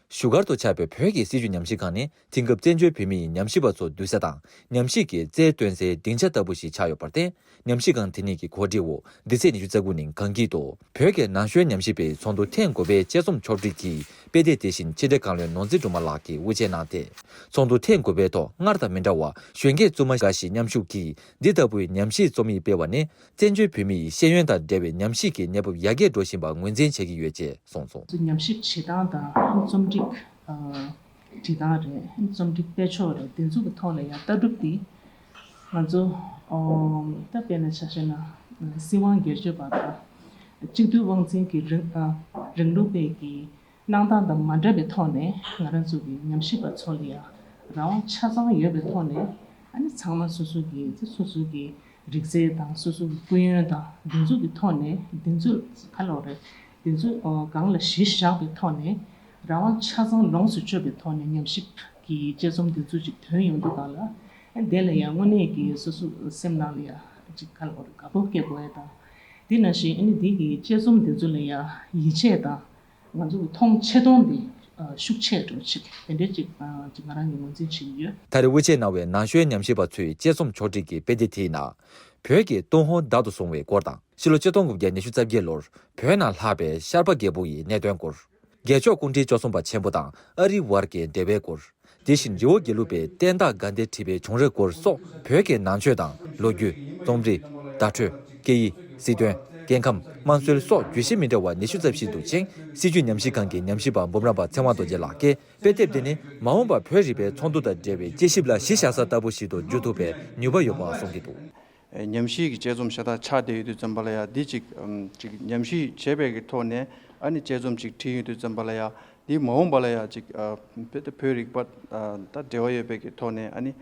བཞུགས་སྒར་དུ་ཆགས་པའི་བོད་ཀྱི་སྲིད་བྱུས་ཉམས་ཞིབ་ཁང་ནི་དེང་སྐབས་བཙན་བྱོལ་བོད་མིའི་ཉམས་ཞིབ་པ་ཚོ་འདུས་ས་དང་ཉམས་ཞིབ་ཀྱི་རྩལ་སྟོན་སའི་སྡིངས་ཆ་ལྟ་བུ་ཞིག་ཆགས་ཡོད་པར་བརྟེན། ཉམས་ཞིབ་ཁང་དེ་ཉིད་ཀྱི་གོ་སྒྲིག་འོག་འདི་ཚེས་ཉི་ཤུ་རྩ་དགུ་ཉིན་གངས་སྐྱིད་དུ་བོད་ཀྱི་ན་གཞོན་ཉམས་ཞིབ་པའི་ཚོགས་འདུ་ཐེངས་དགུ་པའི་དཔྱད་རྩོམ་ཕྱོགས་སྒྲིག་གི་དཔེ་དེབ་དེ་བཞིན་ཕྱི་དྲིལ་བཀའ་བློན་ནོར་འཛིན་སྒྲོལ་མ་ལགས་ཀྱིས་དབུ་འབྱེད་གནང་སྟེ། ཚོགས་འདུ་ཐེངས་དགུ་པའི་ཐོག་སྔར་དང་མི་འདྲ་བར་གཞོན་སྐྱེས་བཙུན་མ་འགའ་ཞིག་མཉམ་ཞུགས་ཀྱིས་འདི་ལྟ་བུའི་ཉམས་ཞིབ་རྩོམ་ཡིག་སྤེལ་བ་ནི་བཙན་བྱོལ་བོད་མིའི་ཤེས་ཡོན་དང་འབྲེལ་བའི་ཉམས་ཞིབ་ཀྱི་གནས་བབ་ཡར་རྒྱས་འགྲོ་བཞིན་པ་ངོས་འཛིན་བྱེད་ཀྱི་ཡོད་ཅེས་གསུངས་སོང་། ཉམས་ཞིབ་བྱེད་སྟངས་དང་རྩོམ་སྒྲིག་བྲིས་སྟངས་རེད། རྩོམ་སྒྲིག་སྤེལ་ཕྱོགས་རེད། དེ་ཚོ་གི་ཐོག་ལ་ཡང་ལྟ་གྲུབ་འདི་ང་ཚོ་ད་དཔེར་ན་ཆ་བཞག་ན་སྲིད་དབང་སྒེར་གཅོད་པ་དང་ གཅིག་སྡུད་དབང་འཛིན་གྱི་རིང་ཨ་རིང་ལུགས་པའི་གི་གནང་སྟངས་དང་མ་འདྲ་བའི་ཐོག་ནས། ང་རང་ཚོ་གི་ཉམས་ཞིབ་པ་ཚོ་ལ་ཡང་རང་དབང་ཆ་ཚང་ཡོད་པའི་ཐོག་ནས། ཨ་ནི་ཚང་མ་སོ་སོ་གི་སོ་སོ་གི་རིག་རྩལ་དང་སོ་སོ་གི་སྐུ་ཡོན་དང་འདི་ཚོ་གི་ཐོག་ནས། འདི་ཚོ་ག་ལབ་རེད། འདི་ཚོ་ཨ་སྒང་ལ་གཞི་བཞག་པའི་ཐོག་ནས་རང་དབང་ཆ་ཚང་ལོངས་སུ་སྤྱོད་པའི་ཐོག་ནས་ཉམས་ཞིབ་ཀྱི་དཔྱད་རྩོམ་འདི་ཚོ་ཅིག་ཐོན་ཡོང་དུས་སྒང་ལ། ཨ་དེ་ལ་ཡང་དངོས་གནས་ཀྱི་སོ་སོ་སེམས་ནང་ལ་ཡང་ཅིག་ག་ལབ་རེད། དགའ་སྤོབས་སྐྱེ་དགོས་ཡ་དང་། དེ་ནང་བཞིན་ཨ་ནི་འདི་གི་དཔྱད་རྩོམ་འདི་ཚོ་ལ་ཡང་ཡིད་ཆེས་དང་། ང་ཚོ་གི་མཐོང་ཆེ་མཐོང་འདི་ཨ་ཤུགས་ཆེ་འགྲོ་ཆེད་དེ་འདྲའི་ཅིག་ཨ་ཅིག་ང་རང་གིས་ངོས་འཛིན་བྱེད་ཀྱི་ཡོད། ད་རེས་དབུ་འབྱེད་གནང་བའི་ན་གཞོན་ཉམས་ཞིབ་པ་ཚོའི་དཔྱད་རྩོམ་ཕྱོགས་སྒྲིག་གི་དཔེ་དེབ་དེའི་ནང་། བོད་ཀྱི་ཏུན་ཧོང་བདག་ཏུ་བཟུང་བའི་སྐོར་དང་། ཕྱི་ལོ་ཆིག་སྟོང་དགུ་བརྒྱ་ཉི་ཤུ་རྩ་བརྒྱད་ལོར་བོད་ནང་ལྷག་པའི་ཤར་པ་རྒྱལ་པོ་ཡི་གནད་དོན་སྐོར། རྒྱལ་མཆོག་སྐུ་ཕྲེང་བཅུ་གསུམ་པ་ཆེན་པོ་དང་ཨ་རིའི་བར་གྱི་འབྲེལ་བའི་སྐོར། དེ་བཞིན་རི་བོ་དགེ་ལུགས་པའི་བསྟན་བདག་དགའ་ལྡན་ཁྲི་པའི་བྱུང་རབས་སྐོར་སོགས། བོད་ཀྱི་ནང་ཆོས་དང་ལོ་རྒྱུས། རྩོམ་རིག་བརྡ་སྤྲོད། སྐད་ཡིག་སྲིད་དོན། སྐྱེ་ཁམས། དམངས་སྲོལ་སོགས་བརྗོད་གཞི་མི་འདྲ་བ་ཉི་ཤུ་ཙམ་ཞིག་འདུ་ཅིང་། སྲིད་བྱུས་ཉམས་ཞིབ་ཁང་གི་ཉམས་ཞིབ་པ་འབུམ་རམས་པ་ཚེ་དབང་རྡོ་རྗེ་ལགས་ཀྱིས། དཔེ་དེབ་འདི་ནི་མ་འོངས་པར་བོད་རིག་པའི་ཚོགས་འདུ་དང་འབྲེལ་བའི་དཔྱད་ཞིབ་ལ་གཞི་བཞག་ས་ལྟ་བུ་ཞིག་ཏུ་འགྱུར་ཐུབ་པའི་ནུས་པ་ཡོད་པ་གསུང་གི་འདུག། ཉམས་ཞིབ་ཀྱི་དཔྱད་རྩོམ་ཤ་སྟག་ཆགས་བསྡད་ཡོད་དུས་ཙམ་པ་ལ་ཡང་། འདི་ཅིག་ཨམ་ཅིག་ཉམས་ཞིབ་བྱས་པའི་གི་ཐོག་ནས་ཨ་ནི་དཔྱད་རྩོམ་ཅིག་བྲིས་ཡོད་དུས་ཙམ་པ་ལ་ཡང་། འདི་མ་འོངས་པ་ལ་ཡང་ཅིག་ཨ་བོད་དང་བོད་རིག་པ་ཨ་དང་འབྲེལ་བ་ཡོད་པའི་གི་ཐོག་ནས། ཨ་ནི་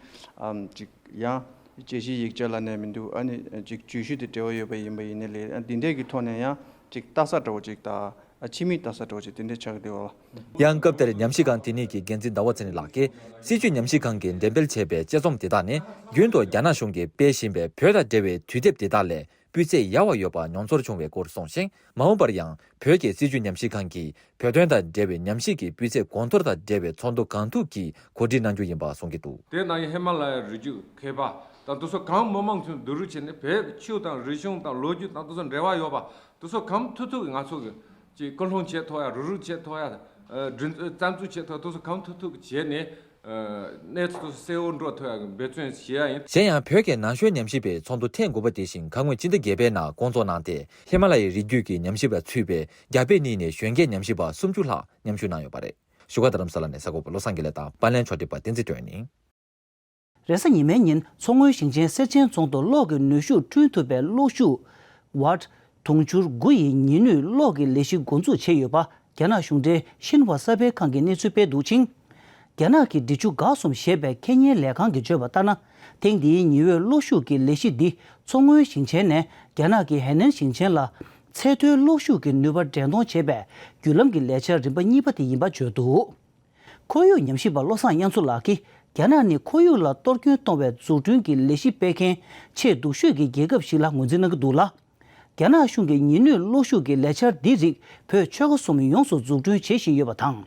ཨམ་ཅིག་ཡང་དཔྱད་གཞིའི་ཡིག་ཆ་ལབ་ནས་མི་འདུག། ཨ་ནི་ཅིག་བརྗོད་གཞི་དེ་འབྲེལ་བ་ཡོད་པ་ཡིན་པ་ཡིན་ནའི་ལས། ཨ་འདི་འདྲའི་གི་ཐོག་ནས་ཡང་ཅིག་ལྟ་ས་འདྲ་བོ་ཅིག་དང་། ཨ་ཕྱི་མིག་ལྟ་ས་འདྲ་བོ་ཅིག་དེ་འདྲའི་ཆགས་ཀྱི་འདུག་པ། ཡང་སྐབས་དེར་ཉམས་ཞིབ་ཁང་དེ་ཉིད་ཀྱི་འགན་འཛིན་ཟླ་བ་ཚེ་རིང་ལགས་ཀྱིས། སྲིད་བྱུས་ཉམས་ཞིབ་ཁང་གིས་འགྲེམས་སྤེལ་བྱས་པའི་དཔྱད་རྩོམ་དེ་དག་ནི། རྒྱུན་དུ་རྒྱ་ནག་གཞུང་གིས་སྤེལ་བཞིན་པའི་བོད་དང་འབྲེལ་བའི་དུས་དེབ་དེ་དག་ལས་སྤུས་ཚད་ཡག་པ་ཡོད་པ་མྱོང་ཚོར་བྱུང་བའི་སྐོར་གསུངས་ཤིང་། མ་འོངས་པར་ཡང་བོད་ཀྱི་སྲིད་བྱུས་ཉམས་ཞིབ་ཁང་གིས་བོད་དོན་དང་འབྲེལ་བའི་ཉམས་ཞིབ་ཀྱི་སྤུས་ཚད་གོང་མཐོར་དང་འབྲེལ་བའི་ཚོགས་འདུ་གང་ཐུབ་ཀྱིས་གོ་སྒྲིག་གནང་རྒྱུ་ཡིན་པ་གསུང་གི་འདུག། དེ་ནང་ཡང་ཧི་མ་ལ་ཡའི་རི་རྒྱུད་མཁས་པ་དང་། དེ་ཚོ་གང་མི་མང་ཚོས་བསྡུ་རུབ་བྱས་ནས། བོད་ཆོས་དང་རིག་གཞུང་དང་ལོ་རྒྱུས་དང་དེ་ཚོ་འབྲེལ་བ་ཡོད་པ། དེ་ཚོ་གང་ཐུབ་ཐུབ་ཀྱིས་ང་ཚོ་གི་ཅིག་སྐུལ་སློང་བྱེད་ཐུབ་ཡ། རུབ་རུབ་བྱེད་ཐུབ་ཡ། ཨ་སྒྲིག་རྩམ་འཛུགས་བྱེད་ཐུབ། དེ་ཚོ་གང་ཐུབ་ཐུབ་ཀྱིས་བྱས་ནས། ཨ་གནས་ཚུལ་དེ་ཚོ་གསལ་བོ་འགྲོ་ཐུབ་ཡ་གི་འབད་བརྩོན་བྱེད་ཡ་ཡིན། གཞན་ཡང་། བོད་ཀྱི་ན་གཞོན་ཉམས་ཞིབ་པའི་ཚོགས་འདུ་ཐེངས་དགུ་པ་དེ་བཞིན་གང་ངོས་སྤྱི་ཟླ་བརྒྱད་པའི་ནང་བསྐོང་ཚོགས་གནང་སྟེ། ཧི་མ་ལ་ཡའི་རི་རྒྱུད་ཀྱི་ཉམས་ཞིབ་པ་ཚུད་པའི་རྒྱ་བལ་གཉིས་ནས་གཞོན་སྐྱེས་ཉམས་ཞིབ་པ་སུམ་ཅུ་ལྷག་མཉམ་ཞུགས་གནང་ཡོད་པ་རེད། བཞུགས་སྒར་རྡ་རམ་ས་ལ་ནས་གསར་འགོད་པ་བློ་བཟང་དགེ་ལེགས་དང་། པར་ལེན་ཕྱོགས་སྒྲིག་པ་བསྟན་འཛིན་སྒྲོན་ཡིན། རེས་གཟའ་ཉི་མའི་ཉིན་མཚོ་སྔོན་ཞིང་ཆེན་གསེར་ཆེན་རྫོང་དུ་གློག་གི་ནུས་ཤུགས་བསྐྲུན་ཐུབ་པའི་གློག་ཤུགས་ཝཊ་དུང་ཕྱུར་དགུ་ཡི་ཉི་ནུས་གློག་གི་ལས་གཞི་འགོ་འཛུགས་བྱས་ཡོད་པ། རྒྱ་ནག་གཞུང་འབྲེལ་ཤིན་ཧྭ་གསར་སྤེལ་ཁང་གིས་གནས་ཚུལ་སྤེལ་འདུག་ཅིང་། རྒྱ་ནག་གི་འབྲི་ཆུ་འགག་གསུམ་ཞེས་པའི་ཁེ་ཉེན་ལས་ཁང་གིས་བརྗོད་པ་ལྟར་ན། ཐེངས་འདིའི་ཉི་འོད་གློག་ཤུགས་ཀྱི་ལས་གཞི་འདི་མཚོ་སྔོན་ཞིང་ཆེན་ནས་རྒྱ་ནག་གི་ཧའེ་ནན་ཞིང་ཆེན་ལ་ཚད་མཐོའི་གློག་ཤུགས་ཀྱི་ནུས་པ་འདྲེན་གཏོང་བྱེད་པའི་བརྒྱུད་ལམ་གྱི་ལས་འཆར་རིམ་པ་གཉིས་པ་དེ་ཡིན་པ་བརྗོད་འདུག། ཁོར་ཡུག་ཉམས་ཞིབ་པ་བློ་བཟང་དབྱངས་མཚོ་ལགས་ཀྱིས། རྒྱ་ནག་ནི་ཁོར་ཡུག་ལ་གཏོར་སྐྱོན་གཏོང་བའི་འཛུགས་སྐྲུན་གྱི་ལས་གཞི་སྤེལ་མཁན་ཆེས་སྡུག་ཤོས་ཀྱི་རྒྱལ་ཁབ་ཞིག་ལ་ངོས་འཛིན་གནང་གི་འདུག་ལ། རྒྱ་ནག་གཞུང་གིས་ཉི་ནུས་གློག་ཤུགས་ཀྱི་ལས་འཆར་འདིའི་རིགས་བོད་ཆོལ་ཁ་གསུམ་ཡོངས་སུ་འཛུགས་སྐྲུན་བྱེད་བཞིན་ཡོད་པ་དང་།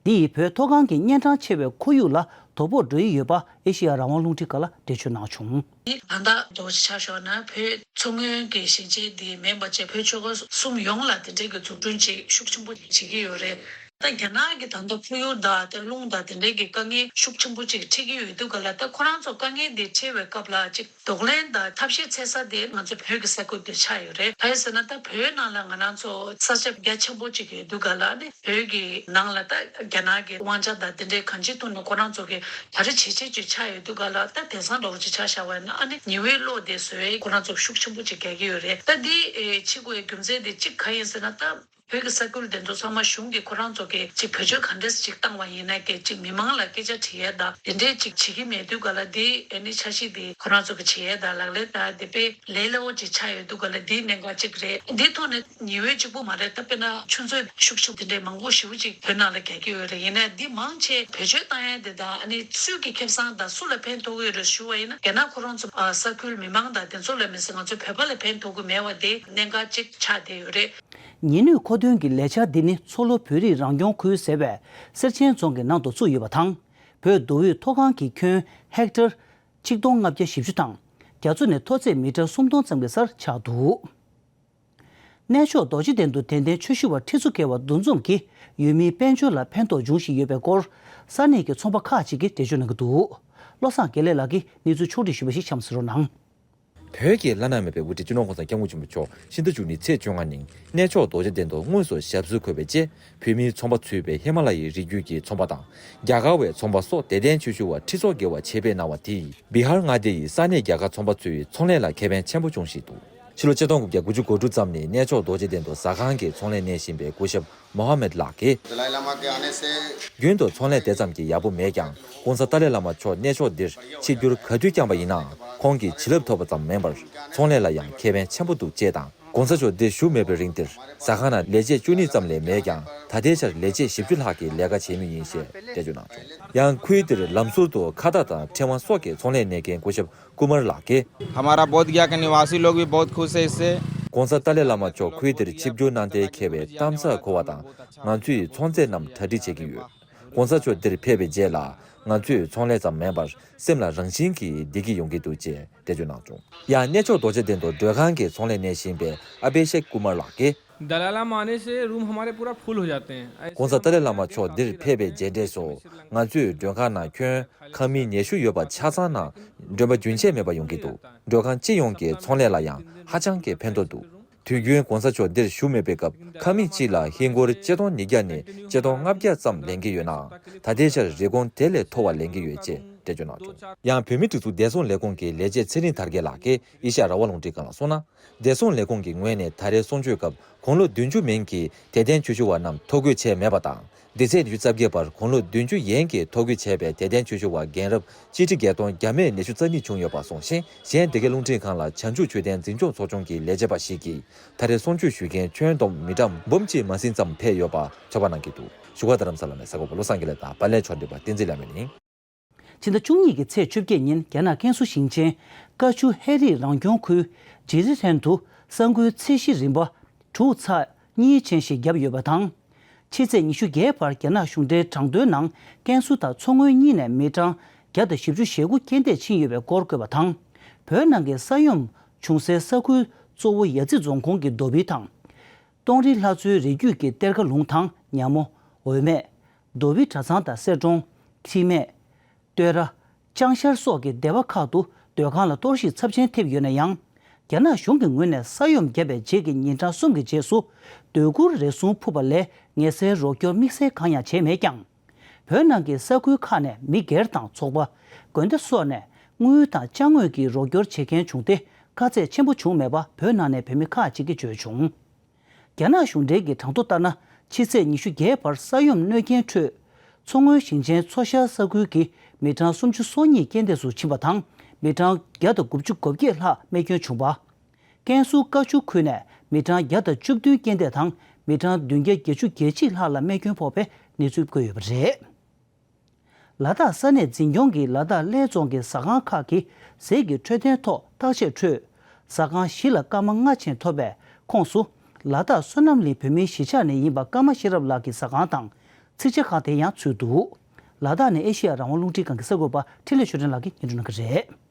འདི་ཡིས་བོད་མཐོ་སྒང་གི་གཉན་འཕྲང་ཆེ་བའི་ཁོར་ཡུག་ལ་དོ་ཕོག་འགྲོ་ཡི་ཡོད་པ་ཨེ་ཤེ་ཡ་རང་དབང་རླུང་འཕྲིན་ཁང་ལ་འགྲེལ་བརྗོད་གནང་བྱུང་། ད་ལྟ་འདྲ་བོ་ཆ་བཞག་ན། བོད་མཚོ་སྔོན་གྱི་ཞིང་ཆེན་འདི་མིན་པ་བྱས། བོད་ཆོལ་ཁ་གསུམ་ཡོངས་ལ་དེ་འདྲའི་གི་འཛུགས་སྐྲུན་ཅིག་ཤུགས་ཆེན་པོ་བྱེད་ཀྱི་ཡོད་རེད། ད་རྒྱ་ནག་གི་ད་ལྟ་ཁོར་ཡུག་དང་དེ་རླུང་དང་དེ་འདྲའི་གི་དཀའ་ངལ་ཤུགས་ཆེན་པོ་ཅིག་འཕྲད་ཀྱི་ཡོད་དུས་ག་ལ། ད་ཁོ་རང་ཚོ་དཀའ་ངལ་འདི་འཕྲད་པའི་སྐབས་ལ་ཅིག་གདོང་ལེན་དང་ཐབས་ཤེས་འཚོལ་ས་དེ་ང་ཚོ་བོད་ཀྱི་ས་ཁུལ་དུ་ཆགས་ཡོད་རེད། གང་ཡིན་ཟེར་ན། ད་བོད་ནང་ལ་ང་རང་ཚོ་ས་ཆ་རྒྱ་ཆེན་པོ་ཅིག་ཡོད་དུས་ག་ལ་ནི། བོད་ཀྱི་ནང་ལ་ད་རྒྱ་ནག་གི་དབང་ཆ་དང་དེ་འདྲའི་གང་ཅིའི་ཐོག་ནས་ཁོ་རང་ཚོ་གི་གྲ་སྒྲིག་བྱེད་བྱེད་ཅིག་ཆགས་ཡོད་དུས་ག་ལ། ད་དེང་སང་འདྲ་བོ་ཅིག་ཆ་བཞག་པ་ཡིན་ན། ཨ་ནི་ཉི་འོད་གློག་དེ་བཟོ་ཡས་ཁོ་རང་ཚོ་ཤུགས་ཆེན་པོ་ཅིག་རྒྱག་གི་ཡོད་རེད། ད་འདི་ཨེ་བྱེད་དགོས་ཡའི་རྒྱུ་མཚན་དེ་གཅིག་གང་ཡིན་ཟེར་ན། ད་བོད་ཀྱི་ས་ཁུལ་དེ་ཚོ་ཚང་མ་གཞུང་གིས་ཁོ་རང་ཚོ་གི་ཅིག་བེད་སྤྱོད་ག་འདྲས་ཅིག་བཏང་བ་ཡིན་ན། གི་ཅིག་མི་མང་ལ་སྐད་ཆ་དྲི་ཡས་དང་དེ་འདྲས་ཅིག་བྱེད་ཀྱི་མེད་དུས་ག་ལ། འདི་ཨ་ནི་འཆར་གཞི་དེ་ཁོ་རང་ཚོ་གི་བྱེད་ཡས་དང་ལག་ལེན་དང་དེ་དཔེ་ལས་སླ་བོ་ཅིག་ཆགས་ཡོད་དུས་ག་ལ། འདི་གནད་འགག་ཅིག་རེད། འདི་ཐོག་ནས་ཉི་འོད་གཅིག་པུ་མ་རེད། ད་དཔེར་ན་ཆུ་མཛོད་ཤུགས་ཆེན་དེ་འདྲའི་མང་པོ་ཞེ་པོ་ཅིག་བོད་ནང་ལ་རྒྱག་གི་ཡོད་རེད། ཡིན་ནའི་འདི་མང་ཆེ་བེད་སྤྱོད་བཏང་ཡས་དེ་དང་། ཨ་ནི་སུས་ཀྱི་ཁེ་བཟང་དང་སུ་ལ་ཕན་ཐོགས་ཀྱི་ཡོད་རེད་ཞུ་བ་ཡིན་ན། རྒྱ་ནག་ཁོ་རང་ཚོ་ཨ་ས་ཁུལ་མི་མང་དང་དེ་ཚོ་ལ་མི་ཟེར། ང་ཚོ་བོད་པ་ལ་ཕན་ཐོགས་ཀྱི་མེད་པ་དེ་གནད་འགག་ཅིག་ཆགས་བསྡད་ཡོད་རེད། ཉི་ནུས་མཁོ་འདོན་གྱི་ལས་འཆར་འདི་ནི་མཚོ་ལྷོ་བོད་རིགས་རང་སྐྱོང་ཁུལ་ཟེར་བའི་གསེར་ཆེན་རྫོང་གི་ནང་དུ་བཙུགས་ཡོད་པ་དང་། བོད་མདོ་དབུས་མཐོ་སྒང་གི་ཁྱོན་ཧེག་ཊར་ཆིག་སྟོང་ལྔ་བརྒྱ་བཞི་བཅུ་དང་། རྒྱ་མཚོ་ནས་མཐོ་ཚད་མི་ཊར་སུམ་སྟོང་ཙམ་གྱི་སར་ཆགས་འདུག། གནས་མཆོག་རྡོ་རྗེ་གདན་དུ་དད་ལྡན་ཆོས་ཞུ་བ་ཁྲི་ཚོ་བརྒལ་བ་འདུ་འཛོམས་ཀྱིས་ཡུལ་མིའི་དཔལ་འབྱོར་ལ་ཕན་ཐོགས་འབྱུང་བཞིན་ཡོད་པའི་སྐོར། ས་གནས་ཀྱི་ཚོང་པ་ཁག་ཅིག་གིས་འགྲེལ་བརྗོད་གནང་གི་འདུག། བློ་བཟང་དགེ་ལེགས་ལགས་ཀྱིས་གནས་ཚུལ་ཕྱོགས་བསྒྲིགས་ཞུས་པ་ཞིག་གཤམ་གསལ་རོགས་གནང་། བོད་ཀྱི་བླ་ན་མེད་པའི་དབུ་ཁྲིད་སྤྱི་ནོར་༸གོང་ས་༸སྐྱབས་མགོན་ཆེན་པོ་མཆོག་ཕྱི་ཟླ་བཅུ་གཉིས་ཚེས་བཅོ་ལྔ་ཉིན་གནས་མཆོག་རྡོ་རྗེ་གདན་དུ་དངོས་སུ་ཞབས་སོར་འཁོད་པའི་རྗེས། བོད་མིའི་ཚོང་པ་ཚུད་པའི་ཧི་མ་ལ་ཡའི་རི་རྒྱུད་ཀྱི་ཚོང་པ་དང་། རྒྱ་གར་བའི་ཚོང་པ་སོགས་དད་ལྡན་ཆོས་ཞུ་བ་ཁྲི་ཚོ་བརྒལ་བ་ཆེད་ཕེབས་གནང་བ་དེས། བི་ཧར་མངའ་སྡེ་ཡི་ས་གནས་རྒྱ་གར་ཚོང་པ་ཚོའི་ཚོང་ལས་ལ་ཁེ་ཕན་ཆེན་པོ་བྱུང་བཞིན་འདུག། ཕྱི་ལོ་ཆིག་སྟོང་དགུ་བརྒྱ་དགུ་བཅུ་གོ་དྲུག་ཙམ་ནས་གནས་མཆོག་རྡོ་རྗེ་གདན་དུ་ཟ་ཁང་གི་ཚོང་ལས་གནས་བཞིན་པའི་སྐུ་ཞབས་མོ་ཧ་མེད་ལགས་ཀྱིས། རྒྱུན་དུ་ཚོང་ལས་དེ་ཙམ་གྱི་ཡག་པོ་མེད་ཀྱང་༸གོང་ས་ཏཱ་ལའི་བླ་མ་མཆོག་གནས་མཆོག་འདིར་ཆིབས་བསྒྱུར་ག་དུས་བསྐྱངས་པ་ཡིན་ནའང་ཁོང་གིས་བྱིན་རླབས་ཐོབ་པ་ཙམ་མིན་པར་ཚོང་ལས་ལ་ཡང་ཁེ་ཕན་ཆེན་པོ་འདུག་ཅེས་དང་༸གོང་ས་མཆོག་འདིར་བཞུགས་མེད་པའི་རིང་འདིར་ཟ་ཁང་ནང་ལས་བྱེད་བཅུ་གཉིས་ཙམ་ལས་མེད་ཀྱང་ད་ལྟའི་ཆར་ལས་བྱེད་བཞི་བཅུ་ལྷག་གིས་ལས་ཀ་བྱེད་མུས་ཡིན་ཞེས་འགྲེལ་བརྗོད་གནང་བྱུང་། ཡང་ཁུལ་འདིར་ལམ་ཟུར་དུ་ཁ་བཏགས་དང་ཕྲེང་བ་སོགས་ཀྱི་ཚོང་ལས་གནས་མཁན་སྐུ་ཞབས་ཀུ་མར་ལགས་ཀྱིས། हमारा बोधगया के निवासी लोग भी बहुत खुश है इससे। ༸གོང་ས་ཏཱ་ལའི་བླ་མ་མཆོག་ཁུལ་འདིར་ཆིབས་བསྒྱུར་གནང་སྟེ་མཁས་པའི་གཏམ་ཟབ་གོ་བ་དང་ང་ཚོས་ཚོང་རྫས་རྣམས་གྲ་སྒྲིག་བྱེད་ཀྱི་ཡོད། ༸གོང་ས་མཆོག་འདིར་ཕེབས་པའི་རྗེས་ལ་ང་ཚོས་ཚོང་ལས་ཙམ་མིན་པར་སེམས་ལ་རང་བཞིན་གྱིས་བདེ་སྐྱིད་ཡོང་གི་འདུག་ཅེས་འགྲེལ་བརྗོད་གནང་བྱུང་། ཡང་གནས་མཆོག་རྡོ་རྗེ་གདན་དུ་མགྲོན་ཁང་གི་ཚོང་ལས་གནས་བཞིན་པའི་ཨ་བྷི་ཤེག་ཀུ་མར་ལགས་ཀྱིས། दलाई लामा आने से रूम हमारे पूरा फुल हो जाते हैं। ༸གོང་ས་ཏཱ་ལའི་བླ་མ་མཆོག་འདིར་ཕེབས་པའི་རྗེས་འབྲས་སུ་ང་ཚོའི་མགྲོན་ཁང་ནང་ཁྱོན་ཁང་མིག་ཉི་ཤུ་ཡོད་པ་ཆ་ཚང་ནང་མགྲོན་པོ་རྒྱུན་ཆད་མེད་པར་ཡོང་གི་འདུག་མགྲོན་ཁང་སྤྱི་ཡོངས་ཀྱི་ཚོང་ལས་ལ་ཡང་ཧ་ཅང་གི་ཕན་ཐོགས་འདུག་དུས་རྒྱུན་༸གོང་ས་མཆོག་འདིར་བཞུགས་མེད་པའི་སྐབས་ཁང་མིག་གཅིག་ལ་ཧིན་སྒོར་ཆིག་སྟོང་ཉིས་བརྒྱ་ནས་ཆིག་སྟོང་ལྔ་བརྒྱ་ཙམ་ལེན་གྱི་ཡོད་ནའང་ད་ལྟའི་ཆར་རིན་གོང་དེ་ལས་མཐོ་བ་ལེན་གྱི་ཡོད་ཅེས་འགྲེལ་བརྗོད་གནང་བྱུང་། ཡང་བོད་མིའི་སྒྲིག་འཛུགས་བདེ་སྲུང་ལས་ཁུངས་ཀྱི་ལས་བྱེད་ཚེ་རིང་དར་རྒྱས་ལགས་ཀྱིས་ཨེ་ཤེ་ཡ་རང་དབང་རླུང་འཕྲིན་ཁང་ལ་གསུངས་ན། བདེ་སྲུང་ལས་ཁུངས་ཀྱི་ངོས་ནས་ད་རེས་གསུང་ཆོས་སྐབས་དགུང་ལོ་བདུན་ཅུ་མན་གྱི་དད་ལྡན་ཆོས་ཞུ་བ་རྣམས་ཐོ་འགོད་བྱས་མེད་པ་དང་། འདི་ཚེས་ཉི་ཤུ་རྩ་བརྒྱད་བར་དགུང་ལོ་བདུན་ཅུ་ཡན་གྱིས་ཐོ་འགོད་བྱས་པའི་དད་ལྡན་ཆོས་ཞུ་བ་རྒན་རབས་སྤྱི་ཁྲི་བརྒྱད་སྟོང་བརྒྱ་མེད་ཉི་ཤུ་རྩ་གཉིས་བྱུང་ཡོད་པ་གསུངས་ཤིང་། གཞན་བདེ་དགེ་རླུང་འཕྲིན་ཁང་ལ་བྱང་ཆུབ་ཆོས་ལྡན་འཛིན་སྐྱོང་ཚོགས་ཆུང་གི་ལས་བྱེད་པ་ཞིག་གིས་ད་རེས་གསུང་ཆོས་ཞུ་མཁན་ཁྱོན་བསྡོམས་མི་གྲངས་འབུམ་གཅིག་མ་ཟིན་ཙམ་ཕེབས་ཡོད་པ་ཚོད་དཔག་གནང་གི་འདུག་བཞུགས་སྒར་རྡ་རམ་ས་ལ་ནས་གསར་འགོད་པ་བློ་བཟང་དགེ་ལེགས་དང་པར་ལེན་ཕྱོགས་འདེབས་པ་བསྟན་འཛིན་ལྷ་མོ་ཡིན། ཕྱི་ཟླ་བཅུ་གཉིས་ཀྱི་ཚེས་བཅོ་བརྒྱད་ཉིན་རྒྱ་ནག་ཀན་སུའུ་ཞིང་ཆེན་ཀ་ཆུ་ཧེ་རི་རང་སྐྱོང་ཁུལ་ཇི་རི་ཧྲན་དུ་ས་འགུལ་ཚད་གཞི་རིམ་པ་དྲུག་ཚེག་གཉིས་ཅན་ཞིག་བརྒྱབ་ཡོད་པ་དང་། ཕྱི་ཚེས་ཉི་ཤུ་བརྒྱད་བར་རྒྱ་ནག་གཞུང་འབྲེལ་དྲང་དོན་ནང་ཀན་སུའུ་དང་མཚོ་སྔོན་གཉིས་ནས་མི་གྲངས་བརྒྱ་དང་བཞི་བཅུ་ཞེ་དགུ་རྐྱེན་འདས་ཕྱིན་ཡོད་པའི་སྐོར་བཀོད་པ་དང་། བོད་ནང་གི་ས་ཡོམ་བྱུང་སའི་ས་ཁུལ་གཙོ་བོ་ཡ་རྩི་རྫོང་ཁོངས་ཀྱི་རྡོ་སྦིས་དང་། སྟོང་རི་ལྷ་མཚོའི་རི་རྒྱུད་ཀྱི་གཏེར་ཁ་ལུང་ཐང་ཉ་མོ། འོལ་སྨད། རྡོ་སྦིས་གྲྭ་ཚང་དང་གསེར་གྲོང་། འཁྲིས་སྨད། བསྟོད་ར། ལྕང་ཤར་སོགས་ཀྱི་སྡེ་བ་ཁག་ཏུ་སྡོད་ཁང་ལ་གཏོར་བཤིག་ཚབས་ཆེན་ཐེབས་ཡོད་ན་ཡང་། རྒྱ་ནག་གཞུང་གི་ངོས་ནས་ས་ཡོམ་བརྒྱབ་པའི་རྗེས་ཀྱི་ཉིན་གྲངས་གསུམ་གྱི་རྗེས་སུ། སྡོད་གུར་རེ་ཟུང་ཕུབ་པ་ལས་ངལ་སེལ་རོགས་སྐྱོར་དམིགས་བསལ་གང་ཡང་བྱས་མེད་ཀྱང་། བོད་ནང་གི་ས་ཁུལ་ཁག་ནས་མི་སྒེར་དང་ཚོགས་པ། དགོན་སྡེ་སོགས་ནས་དངུལ་དང་ཅ་དངོས་ཀྱི་རོགས་སྐྱོར་བྱེད་མཁན་བྱུང་སྟེ། དཀའ་ཚེགས་ཆེན་པོ་བྱུང་མེད་པ་བོད་ནང་ནས་བོད་མི་ཁག་ཅིག་གིས་བརྗོད་བྱུང་། རྒྱ་ནག་གཞུང་འབྲེལ་གྱི་གྲངས་ཐོ་ལྟར་ན། ཕྱི་ཚེས་ཉི་ཤུ་བརྒྱད་བར་ས་ཡོམ་གནོད་རྐྱེན་ཁྲོད། མཚོ་སྔོན་ཞིང་ཆེན་མཚོ་ཤར་ས་ཁུལ་གྱི་མི་གྲངས་སུམ་ཅུ་སོ་གཉིས་རྐྱེན་འདས་སུ་ཕྱིན་པ་དང་། མི་གྲངས་བརྒྱ་དང་དགུ་བཅུ་གོ་བརྒྱད་ལྷག་རྨས་སྐྱོན་བྱུང་བ། ཀན་སུའུ་ཀ་ཆུ་ཁུལ་ནས་མི་གྲངས་བརྒྱ་དང་བཅུ་བདུན་རྐྱེན་འདས་དང་། མི་གྲངས་བདུན་བརྒྱ་བརྒྱད་ཅུ་གྱ་གཅིག་ལྷག་ལ་རྨས་སྐྱོན་ཕོག་པའི་གནས་ཚུལ་བཀོད་ཡོད་པ་རེད། ལ་དྭགས་ས་གནས་འཛིན་སྐྱོང་གིས་ལ་དྭགས་གླེ་རྫོང་གི་ཟ་ཁང་ཁག་གི་ཟས་ཀྱི་འཕྲོད་བསྟེན་ཐོག་བརྟག་དཔྱད་ཁྲོད། ཟ་ཁང་བཞི་ལ་སྐར་མ་ལྔ་ཅན་ཐོབ་པའི་ཁོངས་སུ། ལ་དྭགས་བསོད་ནམས་གླིང་བོད་མིའི་གཞིས་ཆགས་ནས་ཡིན་པ་ཀརྨ་ཤེས་རབ་ལགས་ཀྱི་ཟ་ཁང་དང་ཚིག་ཇ་ཁང་དེ་ཡང་ཚུད་འདུག་ལ་དྭགས་ནས་ཨེ་ཤེ་ཡ་རང་དབང་རླུང་འཕྲིན་ཁང་གི་གསར་འགོད་པ་འཕྲིན་ལས་ཆོས་སྒྲོན་ལགས་ཀྱིས་སྙན་སྒྲོན་གནང་གི་རེད།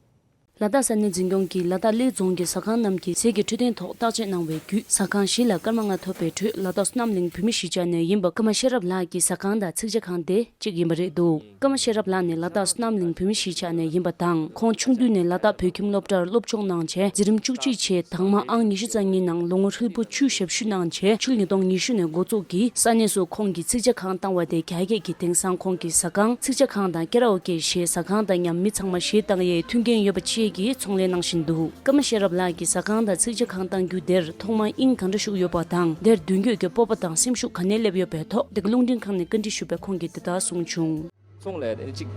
ལ་དྭགས་ས་གནས་འཛིན་སྐྱོང་གིས་ལ་དྭགས་གླེ་རྫོང་གི་ཟ་ཁང་རྣམས་ཀྱི་ཟས་ཀྱི་འཕྲོད་བསྟེན་ཐོག་བརྟག་དཔྱད་གནང་བའི་བརྒྱུད། ཟ་ཁང་བཞི་ལ་སྐར་མ་ལྔ་ཐོབ་པའི་ཁྲོད་ལ་དྭགས་བསོད་ནམས་གླིང་བོད་མིའི་གཞིས་ཆགས་ནས་ཡིན་པ་ཀརྨ་ཤེས་རབ་ལགས་ཀྱི་ཟ་ཁང་དང་ཚིག་ཇ་ཁང་དེ་གཅིག་ཡིན་པ་རེད་འདུག་ཀརྨ་ཤེས་རབ་ལགས་ནི་ལ་དྭགས་བསོད་ནམས་གླིང་བོད་མིའི་གཞིས་ཆགས་ནས་ཡིན་པ་དང་། ཁོང་ཆུང་དུས་ནས་ལ་དྭགས་བོད་ཁྱིམ་སློབ་གྲྭར་སློབ་སྦྱོང་གནང་བྱས། འཛིན་རིམ་བཅུ་གཅིག་བྱས། དྭངས་མ་ཨང་ཉི་ཤུ་རྩ་གཉིས་ནང་ལོ་ངོ་ཧྲིལ་པོ་བཅུ་ཞབས་ཞུ་གནང་བྱས། ཕྱི་ལོ་ཉིས་སྟོང་ཉི་ཤུ་ནས་འགོ་བཙུགས་ཀྱིས་ས་གནས་སུ་ཁོང་གིས་ཚིག་ཇ་ཁང་བཏང་བ་དེ་རྒྱ་སྐྱེད་ཀྱིས་དེང་སང་ཁོང་གི་ཟ་ཁང་། ཚིག་ཇ་ཁང་དང་ཀེ་ར་ཨོ་ཀེ་ཞེས་ཟ་ཁང་དང་མཉམ་མི་ཚང་མ་གཞས་བཏང་ཡས་མཐུན་རྐྱེན་ཡོད་པ་བཅས་ཀྱི་ཚོང་ལས་གནང་བཞིན་འདུག་ཀརྨ་ཤེས་རབ་ལགས་ཀྱིས་ཟ་ཁང་དང་ཚིག་ཇ་ཁང་གཏང་རྒྱུ་དེར་ཐོག་མར་དབྱིངས་ག་འདྲ་ཞུགས་ཡོད་པ་དང་། དེར་མདུན་སྐྱོད་ཀྱི་སྤོབས་པ་དང་སེམས་ཤུགས་ག་ནས་སླེབས་ཡོད་པའི་ཐོག་བདེ་སྐྱིད་རླུང་འཕྲིན་ཁང་ནས་བཀའ་འདྲི་ཞུས་པས་ཁོང་གིས་འདི་ལྟར་གསུངས་བྱུང་། ཚོང་ལས་དེ་གཅིག་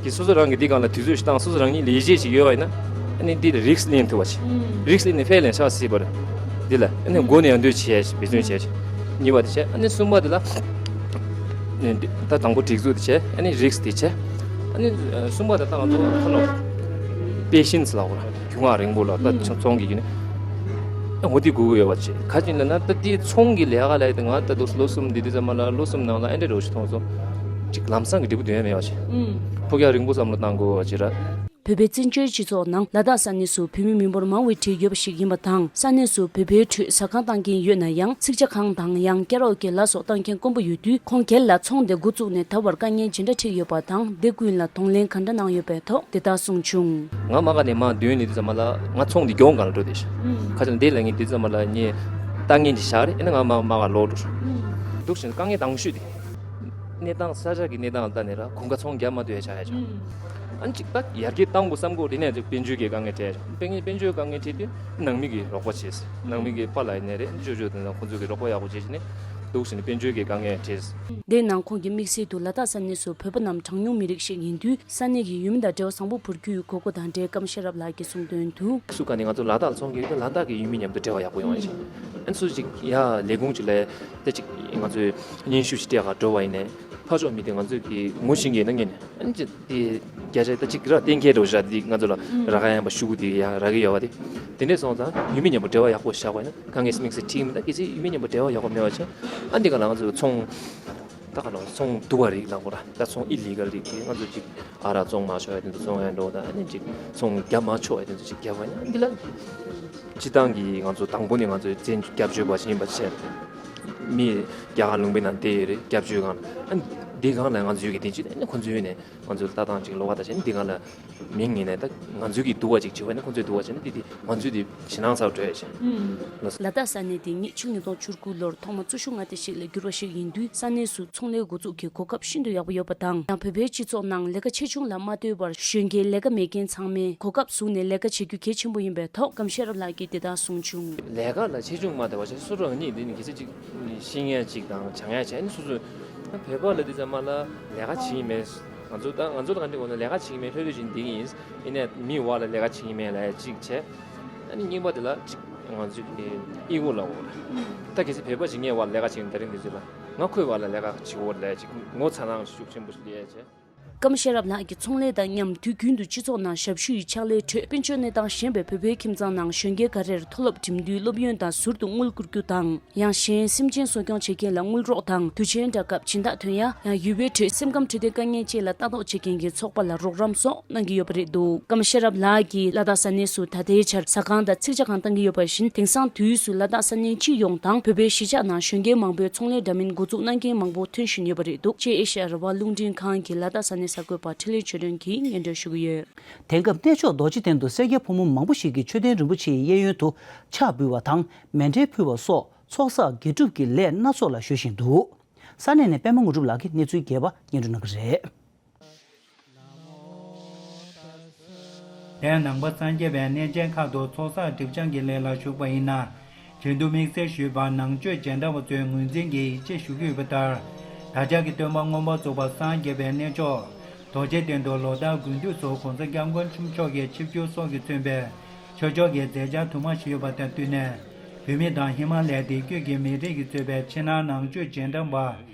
གིས་སོ་སོ་རང་གི་འདི་སྒང་ལ་དུས་ཚོད་ཞིག་བཏང་། སོ་སོ་རང་ཉིད་ལས་བྱེད་ཅིག་ཡོད་པ་ཡིན་ན། ཨ་ནི་འདི་ལ་རིགས་ལེན་ཐུབ་པ་ཅིག་རིགས་ལེན་ནས་ཕར་ལེན་ཆགས་སྲིད་པར། འདི་ལ་ཨ་ནི་མགོ་ནས་ཡང་འདོད་བྱས། འབད་བརྩོན་བྱས། གཉིས་པ་དེ་བྱས། ཨ་ནི་གསུམ་པ་དེ་ལ། ཨ་ནི་འདི་ད་དང་པོ་སྒྲིག་འཛུགས་དེ་བྱས། ཨ་ནི་རིགས་དེ་བྱས། ཨ་ནི་གསུམ་པ་དེ་ད་ང་ཚོ་ཁ་ལོ་པེ་ཤེན་སི་ལབ་དགོས་ར། རྒྱུས་མངའ་རིང་པོ་ལ་ད་ཚོང་གི་ཡིན་ན། ཨ་འོ་དེ་དགོས་ཀྱི་ཡོད་པ་བྱས། ག་ཅི་ལབ་ན་ད་དེ་ཚོང་གི་ལས་ཀ་ལས་དེ་ང་ད་དུང་ལོ་གསུམ་འདི་དུས་ཙམ་པ་ལ་ལོ་གསུམ་ནང་ལ་ཨེ་འདྲ་རོ་ཞིག་མཐོང་སོང་། ཅིག་ལམ་སང་གི་འབྲས་བུ་དོན་མེད་པ་བྱས། ཕུགས་ཡག་རིང་པོ་བསམ་བློ་བཏང་དགོས་པ་བྱས་ར། བོད་པའི་བཙན་བྱོལ་སྤྱི་ཚོགས་ནང་ལ་དྭགས་ས་གནས་སུ་བོད་མི་མི་འབོར་མང་བའི་གྲས་ཡོད་པ་ཞིག་ཡིན་པ་དང་། ས་གནས་སུ་བོད་པའི་ཁྲོད་ཟ་ཁང་བཏང་མཁན་ཡོད་ན་ཡང་། ཚིག་ཇ་ཁང་དང་ཡང་ཀེ་ར་ཨོ་ཀེ་ལ་སོགས་བཏང་མཁན་དཀོན་པོ་ཡོད་དུས། ཁོང་སྒེར་ལ་ཚོང་དེ་འགོ་བཙུགས་ནས་ད་བར་དཀའ་ངལ་ཇི་འདྲ་འཕྲད་ཡོད་པ་དང་། དེ་ཀུན་ལ་གདོང་ལེན་ག་འདྲ་གནང་ཡོད་པའི་ཐོག་འདི་ལྟར་གསུངས་བྱུང་། ང་མ་ག་ནས་མ་འདོན་ནས་དུས་ཙམ་པ་ལ་ང་ཚོང་འདི་གྱོང་གང་ལ་འགྲོ་བསྡད་ཤག་ཁ་ཅིག་འདི་ལ་ངས་དུས་ཙམ་པ་ལ་ངས་ལྟ་ངན་ཅིག་བཞག་རེད། ཨེ་ན་ང་མ་མ་ག་ལོག་འགྲོ། འདུག་ཕྱིན་དཀའ་ངལ་དང་ཤོས་དེ། གནས་སྟངས་ས་ཆ་གི་གནས་སྟངས་ལ་ལྟ་ནས་ར་གོམ་ཁ་ཚོང་རྒྱབ་མ་ཐུབ་ཡ་ཆགས་ཡ་ཆགས། ཨ་ནི་ཅིག་ད་ཡར་རྒྱས་བཏང་དགོས་བསམ་གོ་དེ་ནས་ཅིག་དཔལ་འབྱོར་གྱི་དཀའ་ངལ་འཕྲད་ཡ་ཆགས། དཔལ་འབྱོར་དཀའ་ངལ་འཕྲད་དུས་ནང་མི་གི་རོགས་པ་བྱས། ནང་མི་གི་པཱ་ལགས་ཡིན་ནའི་རེད། ཅོ་ཅོ་དེ་ཚོ་ཁོང་ཚོ་གི་རོགས་པ་ཡག་པོ་བྱས་བྱས་ནས་འདུག་བྱས་ནས་དཔལ་འབྱོར་གྱི་དཀའ་ངལ་འཕྲད། དེའི་ནང་ཁོང་གིས་དམིགས་བསལ་དུ་ལ་དྭགས་ས་གནས་སུ་བོད་པ་རྣམས་གྲངས་ཉུང་མི་རིགས་ཤིག་ཡིན་དུས་ས་གནས་ཀྱི་ཡུལ་མི་དང་འབྲེལ་བ་བཟང་པོ་བོར་རྒྱུའི་དགོས་མཁོ་དང་འབྲེལ་ཀམ་ཤེས་རབ་ལགས་ཀྱིས་གསུངས་དོན་དུ། སུ་ག་ནས་ང་ཚོ་ལ་དྭགས་ལ་ཚོང་རྒྱག་ཡོད་དུས་ལ་དྭགས་ཀྱི་ཡུལ་མི་མཉམ་དུ་འབྲེལ་བ་ཡག་པོ་ཡོང་བ་བྱས། ཨ་ནི་སུ་ཞིག་ཡར་ལས་ཁུངས་ཅིག་ལ་ད་ཅིག་ང་ཚོས་སྙན་ཞུ་ཞིག་སྤྲད་ག་འགྲོ་བ་ཡིན་ནའི་ཕར་ཕྱོགས་མི་དེ་ང་ཚོས་ཀྱི་ངོ་ཤེས་མཁན་ཡིན་ན་ངེས་ནས། ཨ་ནི་ཅིག་དེ་བརྒྱ་ཆ་ད་ཅིག་ར་གཏན་འཁེལ་འགྲོ་བཞག་དེ་ང་ཚོ་ལ་རག་ག་ཡང་པ་ཤུ་གུ་དེ་ཡང་རག་གི་ཡོད་པ་དེ། དེ་འདྲས་སོང་ཙང་ཡུལ་མི་མཉམ་པོ་འབྲེལ་བ་ཡག་པོ་བཞག་པ་ཡིན་ན་དཀའ་ངལ་དམིགས་བསལ་འཕྲད་ཀྱི་མི་འདུག་གལ་སྲིད་ཡུལ་མི་མཉམ་པོ་འབྲེལ་བ་ཡག་པོ་མེད་པ་བྱས། ཨ་འདི་ག་ལ་ང་ཚོ་ཚོང་ད་ག་ལ་ཚོང་སྡུག་པ་རིགས་ལ་གོ་ར་ད་ཚོང་ཨི་ལི་གལ་རིགས་དེ་ང་ཚོ་ཅིག་ཨ་རག་བཙོང་མ་ཆོག་ཡ་དེ་ཚོ་བཙོང་ཡ་འགྲོ་དང་། ཨ་ནི་ཅིག་ཚོང་རྒྱབ་མ་ཆོག་ཡ་དེ་ཚོ་ཅིག་རྒྱབ་པ་ཡིན་ན་འདི་ལ་སྤྱི་བཏང་གི་ང་ཚོ་དང་པོ་ནས་ང་ཚོ་བཙན་སྐྱབས་བཅོལ་བ་ཞིག་ཡིན་པ་བྱས། མི་རྒྱ་གར་ལུང་པའི་ནང་བསྡད་ཡོད་རེད། སྐྱབས་བཅོལ་ཁང་ལ། ཨ་འདི་གང་ལ་ང་ཚོ་ཡོད་ཀྱི་དེ་ཅི་ནས་ཁོ་ཚོའི་ནས་ང་ཚོ་ལྟ་སྟངས་ཅིག་ལོགས་ཀ་ད་བྱས་ནས་འདི་གང་ལ་མིང་ངེས་ནས་ད་ང་ཚོའི་གི་སྡུག་པ་ཅིག་བྱེད་པ་ནི་ཁོ་ཚོའི་སྡུག་པ་བྱས་ནས་འདི་དེ་ང་ཚོའི་དེ་ཞེད་སྣང་ཚ་བོ་བྲོས་བྱས། ལ་དྭགས་ས་གནས་དེ་ཉིད་ཕྱི་ལོ་ཉིས་སྟོང་བཅུ་དགུ་ལོར་ཐོག་མ་རྩི་ཤིང་མངའ་སྡེ་ཞིག་ལ་བསྒྱུར་བ་ཞིག་ཡིན་དུས་ས་གནས་སུ་ཚོང་ལས་འགོ་འཛུགས་ཀྱི་གོ་སྐབས་ཤིན་ཏུ་ཡག་པོ་ཡོད་པ་དང་། ཡང་བོད་པའི་སྤྱི་ཚོགས་ནང་ལས་ཀ་ཆེ་ཆུང་ལ་མ་ལྟོས་པར་གཞོན་སྐྱེས་ལས་ཀ་མེད་མཁན་ཚང་མས་གོ་སྐབས་བཟུང་ནས་ལས་ཀ་བྱེད་རྒྱུ་གལ་ཆེན་པོ་ཡིན་པའི་ཐོག་ཀམ་ཤེས་རབ་ལགས་ཀྱིས་དེ་ལྟར་གསུངས་བྱུང་། ལས་ཀ་ལ་ཆེ་ཆུང་མ་ལྟོས་པར་བྱས་སོ་སོ་རང་ཉིད་འདི་ནི་གལ་སྲིད་ཅིག་ཤེས་མཁན་ཅིག་དང་སྦྱང་མཁན་བྱས་ནས་སོ་སོས་བོད་པ་ལ་འདི་ཚང་མ་ལ་ལས་ཀ་བྱེད་ཀྱི་མེད། ང་ཚོ་ད་ང་ཚོ་ལ་ག་འདྲ་འོ་ན་ལས་ཀ་བྱེད་ཀྱི་མེད། ལྷོད་ལྷོད་བྱས་ནས་བསྡད་ཀྱི་ཡིན། ཡིན་ནའི་མིའི་འོག་ལ་ལས་ཀ་བྱེད་ཀྱི་མེད་ལབ་ཡ་གཅིག་བྱས། ཨ་ནི་གཉིས་པ་དེ་ལ་གཅིག་ང་ཚོས་ཀྱི་ཨི་གོ་ལབ་དགོས་རེད། ད་གལ་སྲིད་བོད་པ་ཞིག་ངའི་འོག་ལ་ལས་ཀ་བྱེད་ཀྱི་ད་རིང་འདི་ཚོ་ལ་ང་ཁོའི་འོག་ལ་ལས་ཀ་བྱེད་དགོས་ལབ་ཡ་གཅིག་ངོ་ཚ་སྣང་ཤུགས་ཆེན་པོ་ཞིག་སླེབས་ཡ་བྱས། ཀམ་ཤེས་རབ་ལགས་ཀྱིས་ཚོང་ལས་དང་མཉམ་དུས་རྒྱུན་དུ་སྤྱི་ཚོགས་ནང་ཞབས་ཞུ་ཡི་ཕྱག་ལས་ཁྲོད་དཔལ་འབྱོར་གནས་སྟངས་ཞན་པའི་བོད་པའི་ཁྱིམ་ཚང་ནང་གཞོན་སྐྱེས་འགའ་རེར་མཐོ་སློབ་འགྲིམ་དུས་སློབ་ཡོན་དང་ཟུར་དུ་དངུལ་བསྐུར་རྒྱུ་དང་། ཡང་གཞན་སེམས་ཅན་གསོ་སྐྱོང་བྱེད་མཁན་ལ་དངུལ་རོགས་དང་དུས་ཆེན་འདྲ་སྐབས་སྦྱིན་བདག་ཐོན་ཡ། ཡང་ཡུལ་པའི་ཁྲོད་སེམས་ཁམས་འཕྲོད་བསྟེན་དཀའ་ངལ་ཅན་ལ་ལྟ་རྟོག་བྱེད་མཁན་གྱི་ཚོགས་པ་ལ་རོགས་རམ་སོགས་གནང་གི་ཡོད་པ་རེད་འདུག་ཀམ་ཤེས་རབ་ལགས་ཀྱིས་ལ་དྭགས་ས་གནས་སུ་ད་ལྟའི་ཆར་ཟ་ཁང་དང་ཚིག་ཇ་ཁང་བཏང་གི་ཡོད་པ་བཞིན་དེང་སང་དུས་སུ་ལ་དྭགས་ས་གནས་སྤྱི་ཡོངས་དང་བོད་པའི་གཞིས་ཆགས་ནང་གཞོན་སྐྱེས་མང་པོས་ཚོང་ལས་འདྲ་མིན་འགོ་འཛུགས་གནང་མཁན་མང་པོ་ཐོན་བཞིན་ཡོད་པ་རེད་འདུག་ཅེས་ཨེ་ཤ་ཡ་རང་དབང་རླུང་འཕྲིན་ཁང་གི་ལ་དྭགས་ས་གནས་གསར་འགོད་པ་འཕྲིན་ལས་ཆོས་སྒྲོན་གྱིས་སྙན་སྒྲོན་ཞུ་གི་ཡོད། དེང་སྐབས་གནས་མཆོག་རྡོ་རྗེ་གདན་དུ་སེར་སྐྱ་ཕོ་མོ་མང་པོ་ཞིག་གིས་མཆོད་རྟེན་རིན་པོ་ཆེའི་གཡས་གཡོན་དུ་ཕྱག་འབུལ་བ་དང་མཎྜལ་ཕུལ་བ་སོགས་ཚོགས་བསགས་དགེ་སྒྲུབ་ཀྱི་ལས་སྣ་ཚོགས་ལ་གཞོལ་བཞིན་འདུག་ས་གནས་ནས་པད་མ་དངོས་གྲུབ་ལགས་ཀྱིས་གནས་ཚུལ་རྒྱས་པ་སྙན་སྒྲོན་གནང་གི་རེད། དེ་ནང་པ་སངས་རྒྱས་པའི་གནས་ཆེན་ཁག་ཏུ་ཚོགས་བསགས་སྒྲིབ་སྦྱང་གི་ལས་ལ་ཞུགས་པ་ཡིན་ན། རྒྱུན་དུ་དམིགས་བསལ་ཞུས་པ་ནང་ཆོས་སྦྱིན་གྲྭ་བ་ཚོའི་ངོས་འཛིན་གྱིས་ཅེས་ཞུ་གི་ཡོད་པ་ལྟར། ད་ཆ་གི་སྟོན་པ་མངོན་པར་རྫོགས་པ་སངས་རྒྱས་པའི་གནས་མཆོག་རྡོ་རྗེ་གདན་དུ་ལོ་ལྟར་དགུན་དུས་སུ་༸གོང་ས་༸སྐྱབས་མགོན་ཆེན་པོ་མཆོག་གི་ཆིབས་བསྒྱུར་སོགས་ཀྱིས་མཚོན་པའི་ཆོས་ཕྱོགས་ཀྱི་མཛད་འཆར་དུ་མ་ཞིག་ཡོད་པ་དང་བསྟུན་ནས། བོད་མི་དང་ཧི་མ་ལའི་འདི་སྐྱོད་ཀྱི་མི་རིགས་ཀྱིས་གཙོས་པའི་ཕྱི་ནང་ནང་ཆོས་སྦྱིན་གྲྭ་བ་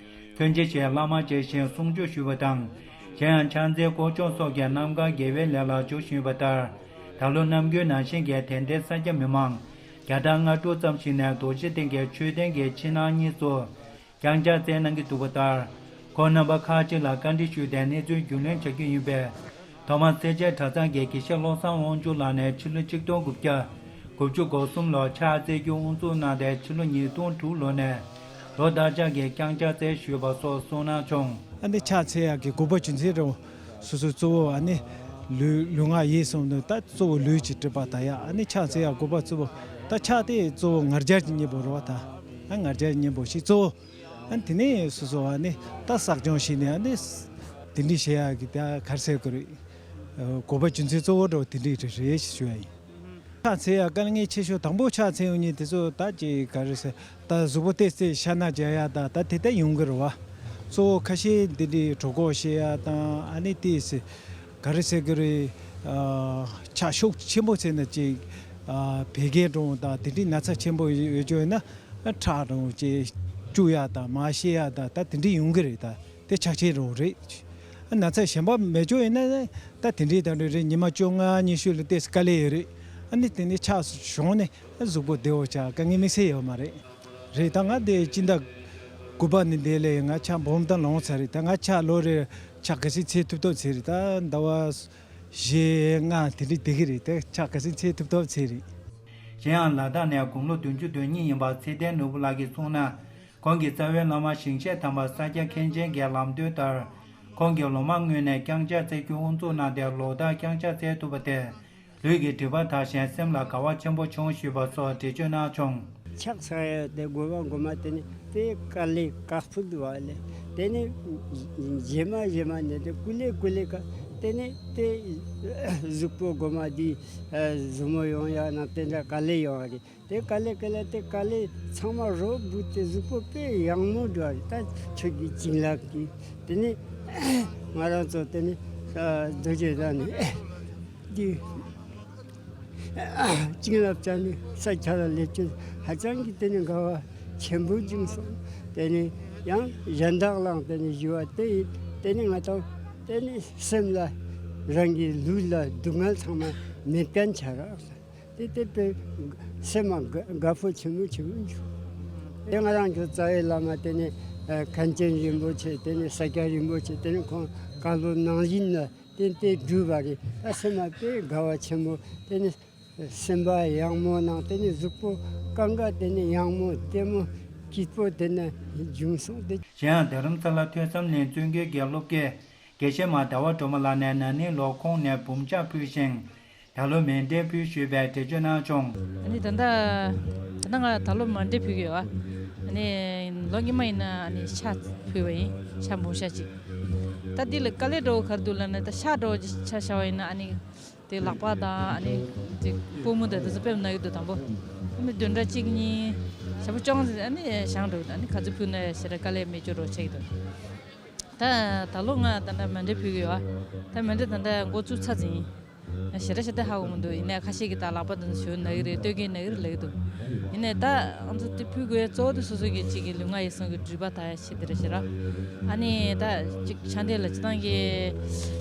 ཀུན་གྱིས་ཞལ་བླ་མ་མཇལ་ཞིང་གསུང་ཆོས་ཞུས་པ་དང་། གཞན་ཡང་ཕྱག་འཚལ་སྐོར་སྦྱོང་སོགས་ཀྱི་རྣམ་དཀར་དགེ་བའི་ལས་ལ་འཇུག་བཞིན་ཡོད་པ་ལྟར། ད་ལོ་ནམ་རྒྱུན་ནང་བཞིན་གྱི་དེ་འདྲའི་ས་སྐྱ་མི་མང་བརྒྱ་དང་ལྔ་དྲུག་ཙམ་ཞིག་ནས་རྡོ་རྗེ་གདན་གྱི་མཆོད་རྟེན་གྱི་ཕྱི་ནང་གཉིས་སུ་བརྐྱངས་ཕྱག་འཚལ་གནང་གི་འདུག་པ་ལྟར། ཁོང་རྣམ་པ་ཁག་ཅིག་ལ་བཀའ་འདྲི་ཞུས་ཏེ་གནས་ཚུལ་རྒྱུས་ལོན་བྱ་རྒྱུ་ཡིན་པས། ཐོག་མར་སེར་བྱེས་གྲྭ་ཚང་གི་དགེ་བཤེས་བློ་བཟང་དབང་ཕྱུག་ལགས་ནས་ཕྱི་ལོ་ཆིག་སྟོང་དགུ་བརྒྱ་དགུ་བཅུ་གོ་གསུམ་ལོར་ཕྱག་འཚལ་རྒྱུ་དབུ་འཛུགས་གནང་སྟེ་ཕྱི་ལོ་ཉིས་སྟོང་དྲུག་ལོ་ནས་ལོ་ལྟར་ཕྱག་གི་བརྐྱངས་ཕྱག་འཚལ་ཞུས་པ་སོགས་གསུངས་གནང་བྱུང་། ཨ་ནི་ཕྱག་འཚལ་ཡག་གི་དགོས་པ་རྒྱུ་མཚན་རེད། སོ་སོའི་གཙོ་བོ་ཨ་ནི་ལུས་ལུས་ངག་ཡིད་གསུམ་ནི་ད་གཙོ་བོ་ལུས་ཀྱི་སྒྲིབ་པ་དག་ཡ། ཨ་ནི་ཕྱག་འཚལ་ཡག་དགོས་པ་གཙོ་བོ་ད་ཕྱག་དེ་གཙོ་བོ་ང་རྒྱལ་གྱི་གཉེན་པོ་རེད་བ། ད་ཨ་ང་རྒྱལ་གྱི་གཉེན་པོ་ཞིག་གཙོ་བོ། ཨ་ནི་དེ་ནས་སོ་སོ་ཨ་ནི་ད་བསགས་སྦྱོང་བྱས་ནས་ཨ་ནི་དེ་འདྲ་བྱེད་ཡག་གི་ད་ག་རེ་ཟེར་དགོས་རེད། དགོས་པ་རྒྱུ་མཚན་གཙོ་བོ་འདྲ་བོ་དེ་འདྲ་རེད་ཞུ་ཡ་ཡིན། ཕྱག་འཚལ་ཡ་དཀའ་ངལ་ཆེ་ཤོས་དང་པོ་ཕྱག་འཚལ་ཡོང་ཉིན་དེ་ཚོ་ད་ཅིག་ག་རེ་ཟེར་ད་གཟུགས་པོ་ཏོག་ཙམ་ཤ་ན་རྒྱག་ཡ་ད་ད་དེ་ལྟར་ཡོང་གི་རེད་བ། གཙོ་བོ་ཁ་ཤས་འདི་འདྲའི་གྲོད་ཁོག་བཤལ་ཡ་དང་ཨ་ནི་ཏོག་ཙམ་ག་རེ་ཟེར་གི་རེད། ཕྱག་ཤུགས་ཆེན་པོ་བྱས་ན་ཅིག་བད་ཀན་འགྲོ་འོང་དང་དེ་འདྲའི་ན་ཚ་ཆེན་པོ་ཡོད་ཡོད་ཡོད་ན་ཁྲག་འགྲོ་འོང་ཅིག་བཅུག་ཡ་དང་མར་བཤལ་ཡ་དང་ད་དེ་འདྲའི་ཡོང་གི་རེད་ད། དེ་ཆགས་ཆེན་རུ་རེད། ན་ཚ་གཞན་པ་མེད་ཅོག་ཡིན་ན་ད་དེ་འདྲའི་ད་འདྲ་རེད། ཉི་མ་བཅོ་ལྔ་ཉི་ཤུ་ལ་ཏོག་ཙམ་དཀའ་ལས་ཡོད་རེད། ཨ་ནི་དེ་ནས་ཕྱག་བྱུང་ནས་གཟུགས་པོ་བདེ་བོ་ཆགས་དཀའ་ངལ་དམིགས་བསལ་ཡོད་མ་རེད། རེད་ད་ང་དེ་སྤྱི་ཟླ་དགུ་པ་ནས་འདི་ལས་ང་ཕྱག་འབུམ་ད་ལོངས་ཚར་རེད། ད་ང་ཕྱག་ལོ་རེར་ཕྱག་ག་ཚོད་འཚལ་ཐུབ་ཐུབ་འཚལ་རེད། ད་ཟླ་བ་བཞི་ལྔ་དེ་འདྲའི་བསྡད་ཀྱི་རེད། ད་ཕྱག་ག་ཚོད་འཚལ་ཐུབ་ཐུབ་འཚལ་རེད། གཞན་ཡང་ལ་དྭགས་ནས་དགུང་ལོ་བདུན་ཅུ་དོན་གཉིས་ཡིན་པ་ཚེ་བརྟན་ནོར་བུ་ལགས་ཀྱིས་གསུངས་ན། ཁོང་གི་རྩ་བའི་བླ་མ་ཞིང་གཤེགས་དམ་པ་ས་སྐྱ་མཁན་ཆེན་གྱི་ལམ་སྟོན་ལྟར། ཁོང་གིས་ལོ་མང་སྔོན་ནས་བརྐྱངས་ཕྱག་འཚལ་རྒྱུ་དབུ་འཛུགས་གནང་སྟེ་ལོ་ལྟར་བརྐྱངས་ཕྱག་འཚལ་ཐུབ་པ་དེས་ལུས་ཀྱི་སྒྲིབ་པ་དག་ཞིང་སེམས་ལ་དགའ་བ་ཆེན་པོ་བྱུང་ཞུས་པ་སོགས་འགྲེལ་བརྗོད་གནང་བྱུང་། ཕྱག་འཚལ་ཡ་དེ་དགོས་པ་དགོས་མ་དེ་ནི་ དེ་དཀའ་ལས་ཁག་པོ་འདུག་བ་ལས། དེ་ནས་རྗེས་མ་རྗེས་མ་ནས་དེ་ཀུ་ལེ་ཀུ་ལེ་ཀ་དེ་ནས་དེ་གཟུགས་པོ་སྒོ་མ་དེ་ཟུར་མོ་ཡོང་ཡ་ན་དེ་འདྲ་དཀའ་ལས་ཡོང་བ་རེད། དེ་དཀའ་ལས་དཀའ་ལས་དེ་དཀའ་ལས་ཚང་མ་རོ་བུད་དེ་གཟུགས་པོ་དཔེ་ཡག་མོ་འགྲོ་བ་རེད། ད་ཆོས་ཀྱི་བྱིན་རླབས་ཀྱིས་དེ་ནས་ང་རང་ཚོ་དེ་ནས་རྡོ་རྗེ་གདན་ནས་འདི། བྱིན་རླབས་ཅན་ནི་ས་ཆ་ལ་སླེབས་ཀྱི་ཧ་ཅང་གི་དེ་ནི་དགའ་བ་ཆེན་པོ་བྱུང་སོང་། དེ་ནི་ཡང་གཞན་དག་ལའང་དེ་ནི་ཞུ་བ་དེ་ཡིན། དེ་ནི་ང་དང་དེ་ནི་སེམས་ལ་རང་གི་ལུས་ལ་སྡུག་བསྔལ་ཚང་མ་མེད་མཁན་ཆགས་རག་ས། དེ་དེ་དཔེ་སེམས་ལ་དགའ་དགའ་པོ་ཆེན་པོ་ཆེན་པོ་བྱུང་། དེ་ང་རང་གི་རྩ་བའི་བླ་མ་དེ་ནི་མཁན་ཆེན་རིན་པོ་ཆེ། དེ་ནི་ས་སྐྱ་རིན་པོ་ཆེ། དེ་ནི་ཁོང་བཀའ་སློབ་ནང་བཞིན་ལ། དེ་དེ་བསྒྲུབས་པ་རེད། ད་སེམས་ལ་དཔེ་དགའ་བ་ཆེན་པོ། དེ་ནི་སེམས་པ་ཡག་མོ་ནང་དེ་ནི་གཟུགས་པོ་གང་ག་དེ་ནི་ཡག་མོ་བདེ་མོ་སྐྱིད་པོ་དེ་ནི་བྱུང་སོང་སྟེ། གཞན་ཡང་རྡ་རམ་ས་ལ་ཐོས་བསམ་ལྷན་བཙུན་དགོན་གྱི་སློབ་དགེ་དགེ་བཤེས་མ་ཟླ་བ་སྒྲོལ་མ་ལགས་ནས་ན་ནིང་ལོ་ཁོང་ནས་འབུམ་ཕྱག་ཕུལ་ཞིང་། ད་ལོ་མཎྜལ་ཕུལ་ཞུས་པའི་འགྲེལ་བརྗོད་གནང་བྱུང་། ཨ་ནི་ད་ལྟ་ད་ལྟ་ང་ད་ལོ་མཎྜལ་ཕུལ་གྱི་ཡོད། ཨ་ནི་ལོ་སྔོན་མ་ཡིན་ན་ཨ་ནི་ཕྱག་ཕུལ་བ་ཡིན། ཕྱག་འབུམ་ཕྱག་གཅིག་ད་འདི་ལ་དཀའ་ལས་འདྲ་བོ་ག་རེ་འདུག་ལབ་ན། ད་ཕྱག་འདྲ་བོ་ཅིག་ཆ་བཞག་པ་ཡིན་ན་ཨ་ནི་དེ་ལག་པ་དང་ཨ་ནི་དེ་པུས་མོ་དང་དེ་ཚོ་དཔེ་མི་སྲིད་ན་གི་འདུག་དང་པོ་ཨ་ནི་བདུན་ཕྲག་གཅིག་གཉིས་ཞག་པོ་བཅོ་ལྔ་ཙམ་ཨ་ནི་བཞེངས་འགྲོ་གི་འདུག་ཨ་ནི་ག་ཚོད་ཕུལ་ན་ཞེ་དྲག་དཀའ་ལས་མེད་སྐྱོ་རོགས་ཆགས་ཀྱི་འདུག་ད་ད་ལོ་ང་ད་ལྟ་མཎྜལ་ཕུལ་གྱི་ཡོད། ད་མཎྜལ་ད་ལྟ་འགོ་བཙུགས་ཚར་ཟིན། ཞེ་དྲག་ཞེ་དྲག་ཧ་གོ་མི་འདུག་ཡིན་ནའི་ཁ་ཤས་ཀྱིས་ད་ལག་པ་དེ་ཚོ་ཞུ་ན་གི་རེད། སྟོད་གོས་ན་གི་རེད་ལབ་ཀྱི་འདུག་ཡིན་ནའི་ད་ང་ཚོ་དེ་ཕུལ་དགོས་གཙོ་བོ་དེ་སོ་སོ་གི་གཅིག་གི་ལུས་ངག་ཡིད་གསུམ་གྱི་སྒྲིབ་པ་དག་ཡ་ཆེད་དུ་རེད་ཤག་ཨ་ནི་ད་གཅིག་ཕྱག་མདའ་ལ་སྤྱིར་བཏང་གི་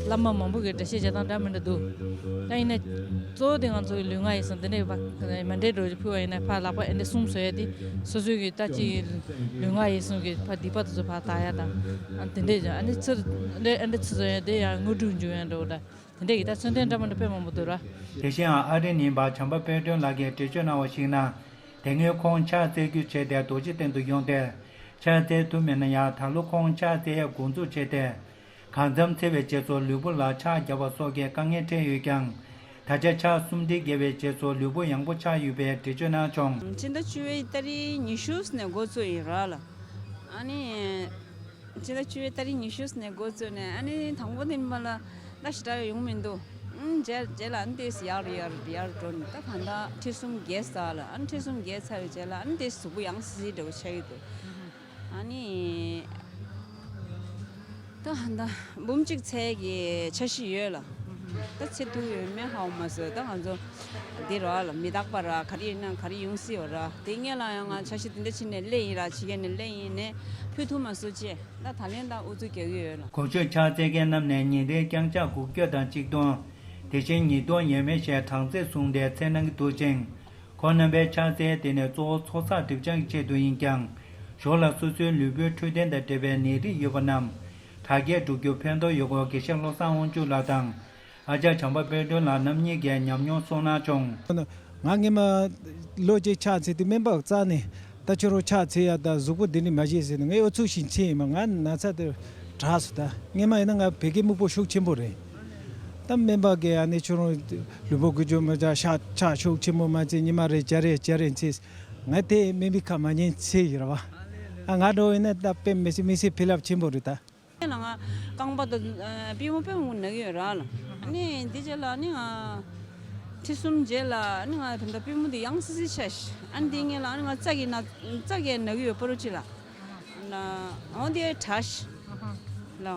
བླ་མ་མང་པོ་གི་འགྲེལ་བཤད་བྱེད་སྟངས་འདྲ་མི་འདྲ་འདུག་ད་ཡིན་ནའི་གཙོ་བོ་དེ་ང་ཚོ་གི་ལུས་ངག་ཡིད་གསུམ་དེ་འདྲའི་བ་མཎྜལ་འདྲ་བོ་ཅིག་ཕུལ་བ་ཡིན་ན་ཕར་ལག་པ་ཨེ་འདྲ་གསུམ་བཟོ་ཡ་དེ་སོ་སོ་གི་ད་གཅིག་ལུས་ངག་ཡིད་གསུམ་གྱི་ཕར་སྡིག་པ་དེ་ཚོ་ཕར་དག་ཡ་དང་། ཨ་དེ་འདྲས་ཀྱང་ཨ་ནི་ཚུར་འདྲ་ཨེ་འདྲ་ཚུར་བཟོ་ཡ་དེ་ཡང་དངོས་གྲུབ་འབྱུང་ཡ་འདྲ་བོ་འདྲ། དེ་འདྲས་ཀྱི་ད་མཚོན་དོན་འདྲ་མི་འདྲ་དཔེ་མང་པོ་འདུག་ར། དེ་བཞིན་ཨ་རི་ནས་པ་བྱམས་པ་དཔལ་སྒྲོན་ལགས་ཀྱིས་འགྲེལ་བརྗོད་གནང་བར་གཞིགས་ན། དེ་སྔོན་ཁོང་ཕྱག་འཚལ་རྒྱུ་བྱས་ཏེ་རྡོ་རྗེ་གདན་དུ་ཡོང་སྟེ་ཕྱག་འཚལ་ཐུབ་མེད་ན་ཡང་། ད་ལོ་ཁོང་ཕྱག་འཚལ་ཡས་འགོ་འཛུགས་བྱས་ཏེ། གང་འཚམ་འཚལ་བའི་རྗེས་སུ་ལུས་པོ་ལ་ཕྱག་བརྒྱབ་པ་སོགས་ཀྱི་དཀའ་ངལ་འཕྲད་ཡོད་ཀྱང་། ད་ཆ་ཕྱག་གསུམ་སྒྲིལ་བརྒྱབ་པའི་རྗེས་སུ་ལུས་པོ་ཡང་པོ་ཆགས་ཡོད་པའི་འགྲེལ་བརྗོད་གནང་བྱུང་། ཕྱི་ཟླ་བཅུ་པའི་ཏ་རིག་ཉི་ཤུ་ནས་འགོ་བཙུགས་ཡིན་ར་ལ། ཨ་ནི། ཕྱི་ཟླ་བཅུ་པའི་ཏ་རིག་ཉི་ཤུ་ནས་འགོ་བཙུགས་ནས་ཨ་ནི་དང་པོ་དེ་མ་ལ་ད་ཞེ་དྲག་ཡོང་མི་འདུག་ཨང་རྗེས་རྗེས་ལ་ཨ་ནི་ཏོག་ཙམ་ཡར་ཡར་ཡར་འགྲོ་ནས་ད་ད་ལྟ་ཁྲི་གསུམ་བརྒལ་ཚར་ལ། ཨ་ནི་ཁྲི་གསུམ་བརྒལ་ཚར་བའི་རྗེས་ལ་ཨ་ནི་ཏོག་ཙམ་གཟུགས་པོ་ཡང་སིལ་སིལ་འདྲ་བོ་ཆགས་ཀྱི་འདུག་ཨ་ནི། ད་ཧ་ད་འབུམ་གཅིག་འཚལ་གྱི་འཆར་གཞི་ཡོད་ལ། ད་འཚལ་ཐུབ་ཡོད་མེད་ཧ་གོ་མ་སོང་། ད་ང་ཚོ་འདི་ར་ལ་མི་རྟག་པ་ར་ག་རེ་ཡིན་ན་ག་རེ་ཡོང་སྲིད་ཡོད་ར། དེ་སྔོན་ལ་ཡང་ང་འཆར་གཞི་དེ་འདྲ་བྱས་ནས་སླེབས་ཡིན་ར། བྱེད་མཁན་ནས་སླེབས་ཡིན་ནས་ཕུལ་ཐུབ་མ་སོང་ཅེས་ད་ད་ལན་ད་ཨུ་ཚུགས་རྒྱག་གི་ཡོད་ལ། གོང་ཞུས་ཕྱག་འཚལ་མཁན་རྣམས་ནས་ཉིན་རེའི་བརྐྱངས་ཕྱག་དགུ་བརྒྱ་དང་གཅིག་སྟོང་། དེ་བཞིན་ཉིས་སྟོང་ཡས་མས་ཞེས་གྲངས་ཚད་བཟུང་སྟེ་འཚལ་གནང་གི་འདུག་ཅིང་། ཁོང་རྣམ་པའི་ཕྱག་འཚལ་དེ་ནི་གཙོ་བོ་ཚོགས་བསགས་སྒྲིབ་སྦྱང་གི་ཆེད་དུ་ཡིན་ཀྱང་། ཞོར་ལ་སོ་སོའི་ལུས་པོའི་འཕྲོད་བསྟེན་དང་འབྲེལ་བའི་ནད་རིགས་ཡོད་པ་རྣམས་དྲག་སྐྱེད་འགྲོ་རྒྱུར་ཕན་ཐོགས་ཡོད་སྐོར་དགེ་བཤེས་བློ་བཟང་དབང་ཕྱུག་ལགས་དང་། ཨ་ཅག་བྱམས་པ་དཔལ་སྒྲོན་ལགས་རྣམ་གཉིས་ཀྱིས་ཉམས་མྱོང་གསུངས་གནང་བྱུང་། ང་སྔོན་མ་ལོ་གཅིག་ཕྱག་འཚལ་དུས་སྨན་པ་རྩ་ནས་ད་ཁྱོད་རང་ཕྱག་འཚལ་ཡ་དང་གཟུགས་པོ་བདེ་ནི་མ་བྱེད་ཟེར་ནས་ངས་ཨུ་ཚུགས་ཤིག་འཚལ་ཡིན་མ། ང་ན་ཚ་དེ་དྲག་སོང་། ད་སྔོན་མ་ཡིན་ན་ང་བད་ཀན་སྨུག་པོ་ཤུགས་ཆེན་པོ་རེད། ད་སྨན་པ་གིས་ཨ་ནི་ཁྱོད་རང་ལུས་པོ་འགུལ་སྐྱོད་མ་བྱ། ཕྱག་ཕྱག་ཤུགས་ཆེན་པོ་མ་འཚལ། ཉི་མ་རེ་བརྒྱ་རེ་བརྒྱ་རེ་འཚལ། ང་དེ་སྨན་པའི་ཁ་མ་ཉན་འཚལ་ཡོད་ར་བ། ཨ་ང་འདྲ་བོ་ཡིན་ན་ད་དཔེ་མི་སྲིད་མི་སྲིད་ཕན་རླབས་ཆེན་པོ་རེད་ད། ལ་ང་རྐང་པ་དང་ཨ་པུས་མོ་དཔེ་མང་པོ་ན་གི་ཡོད་ར་ལ། ཨ་ནི་འདི་རྗེས་ལ་ཨ་ནི་ང་ཁྲི་གསུམ་རྗེས་ལ་ཨ་ནི་ང་ད་ལྟ་པུས་མོ་འདི་ཡང་སིལ་སིལ་ཆགས་ཤག་ཨ་ནི་འདི་སྔོན་ལ་ཨ་ནི་ང་རྩ་གི་ན་རྩ་གི་ན་གི་ཡོད་པ་རུ་ཅི་ལ། ཨ་ནི་འོ་འདི་དྲག་ཤག་ལ།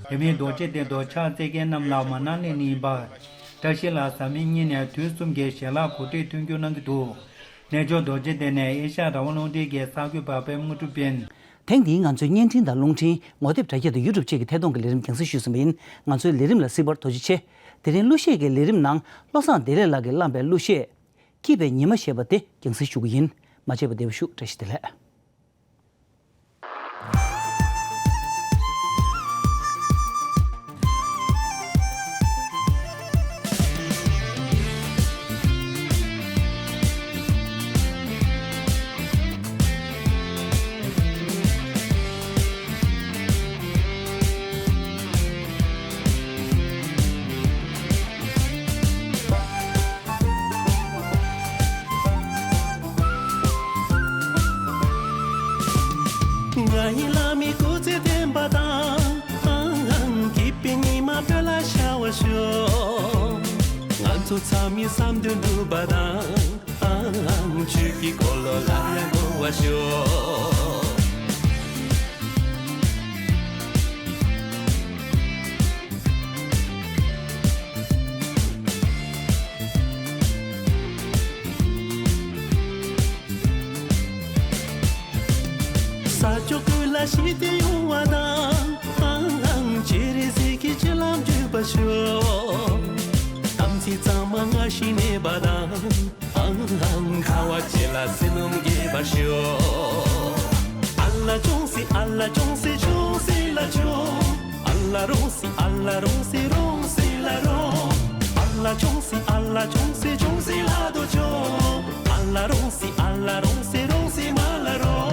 དེ་མིན་རྡོ་རྗེ་གདན་དུ་ཕྱག་འཚལ་མཁན་རྣམས་ལ་མ་གནང་ལེན་ནི་ཡིན་པ། བཀྲ་ཤིས་ལགས་བཟའ་མི་གཉིས་ནས་དུས་གསུམ་གྱི་ཞལ་ལག་གོ་སྒྲིག་མཐུན་འགྱུར་གནང་གི་འདུག་གནས་མཆོག་རྡོ་རྗེ་གདན་ནས་ཨེ་ཤ་ཡ་རང་དབང་རླུང་འཕྲིན་གྱི་གསར་འགོད་པ་པད་མ་དངོས་གྲུབ་ཡིན། དེང་འདིའི་ང་ཚོའི་བརྙན་འཕྲིན་དང་རླུང་འཕྲིན། ངོ་དེབ་དྲ་རྒྱ་དང་ཡུ་ཊུབ་བཅས་ཀྱི་ཐད་གཏོང་གི་ལས་རིམ་རྒྱང་སྲིང་ཞུས་ཟིན་པ་ཡིན། ང་ཚོའི་ལས་རིམ་ལ་གཟིགས་པར་ཐུགས་རྗེ་ཆེ། དེ་རིང་གླུ་གཞས་ཀྱི་ལས་རིམ་ནང་བློ་བཟང་བདེ་ལེགས་ལགས་ཀྱིས་བླངས་པའི་གླུ་གཞས། སྐྱིད་པའི་ཉི་མ་ཞེས་པ་དེ་རྒྱང་སྲིང་ཞུ་གི་ཡིན། མ་མཇལ་བར་བདེ་པོ་བཞུགས། བཀྲ་ཤིས་བདེ་ལེགས། ཚོ་ཚང་མའི་བསམ་དོན་འགྲུབ་པ་དང་། ཨང་ཆོས་ཀྱི་འཁོར་ལོ་ལ་ཡང་བསྐོར་བར་ཤོག། ས་ཕྱོགས་ཀུན་ལ་ཞི་བདེ་ཡོང་བ་དང་། ཨང་ཨང་སྤྱན་རས་གཟིགས་ཀྱི་སྤྱན་ལམ་འཇུག་པར་ཤོག། དམ་ཚིག་གཙང་མ་སྔར་བཞིན་གནས་པ་དང་། ཨང་ཨང་འཁར་བ་བཅས་ལ་བསོད་ནམས་རྒྱས་པར་ཤོག། ཨ་ལ་ཅུང་ཟད་ཨ་ལ་ཅུང་ཟད་ཅུང་ཟད་ལ་ཅུང་། ཨ་ལ་རུང་ཟད་ཨ་ལ་རུང་ཟད་རུང་ཟད་ལ་རུང་། ཨ་ལ་ཅུང་ཟད་ཨ་ལ་ཅུང་ཟད་ཅུང་ཟད་ལ་དོ་ཅུང་། ཨ་ལ་རུང་ཟད་ཨ་ལ་རུང་ཟད་རུང་ཟད་མ་ལ་རུང་།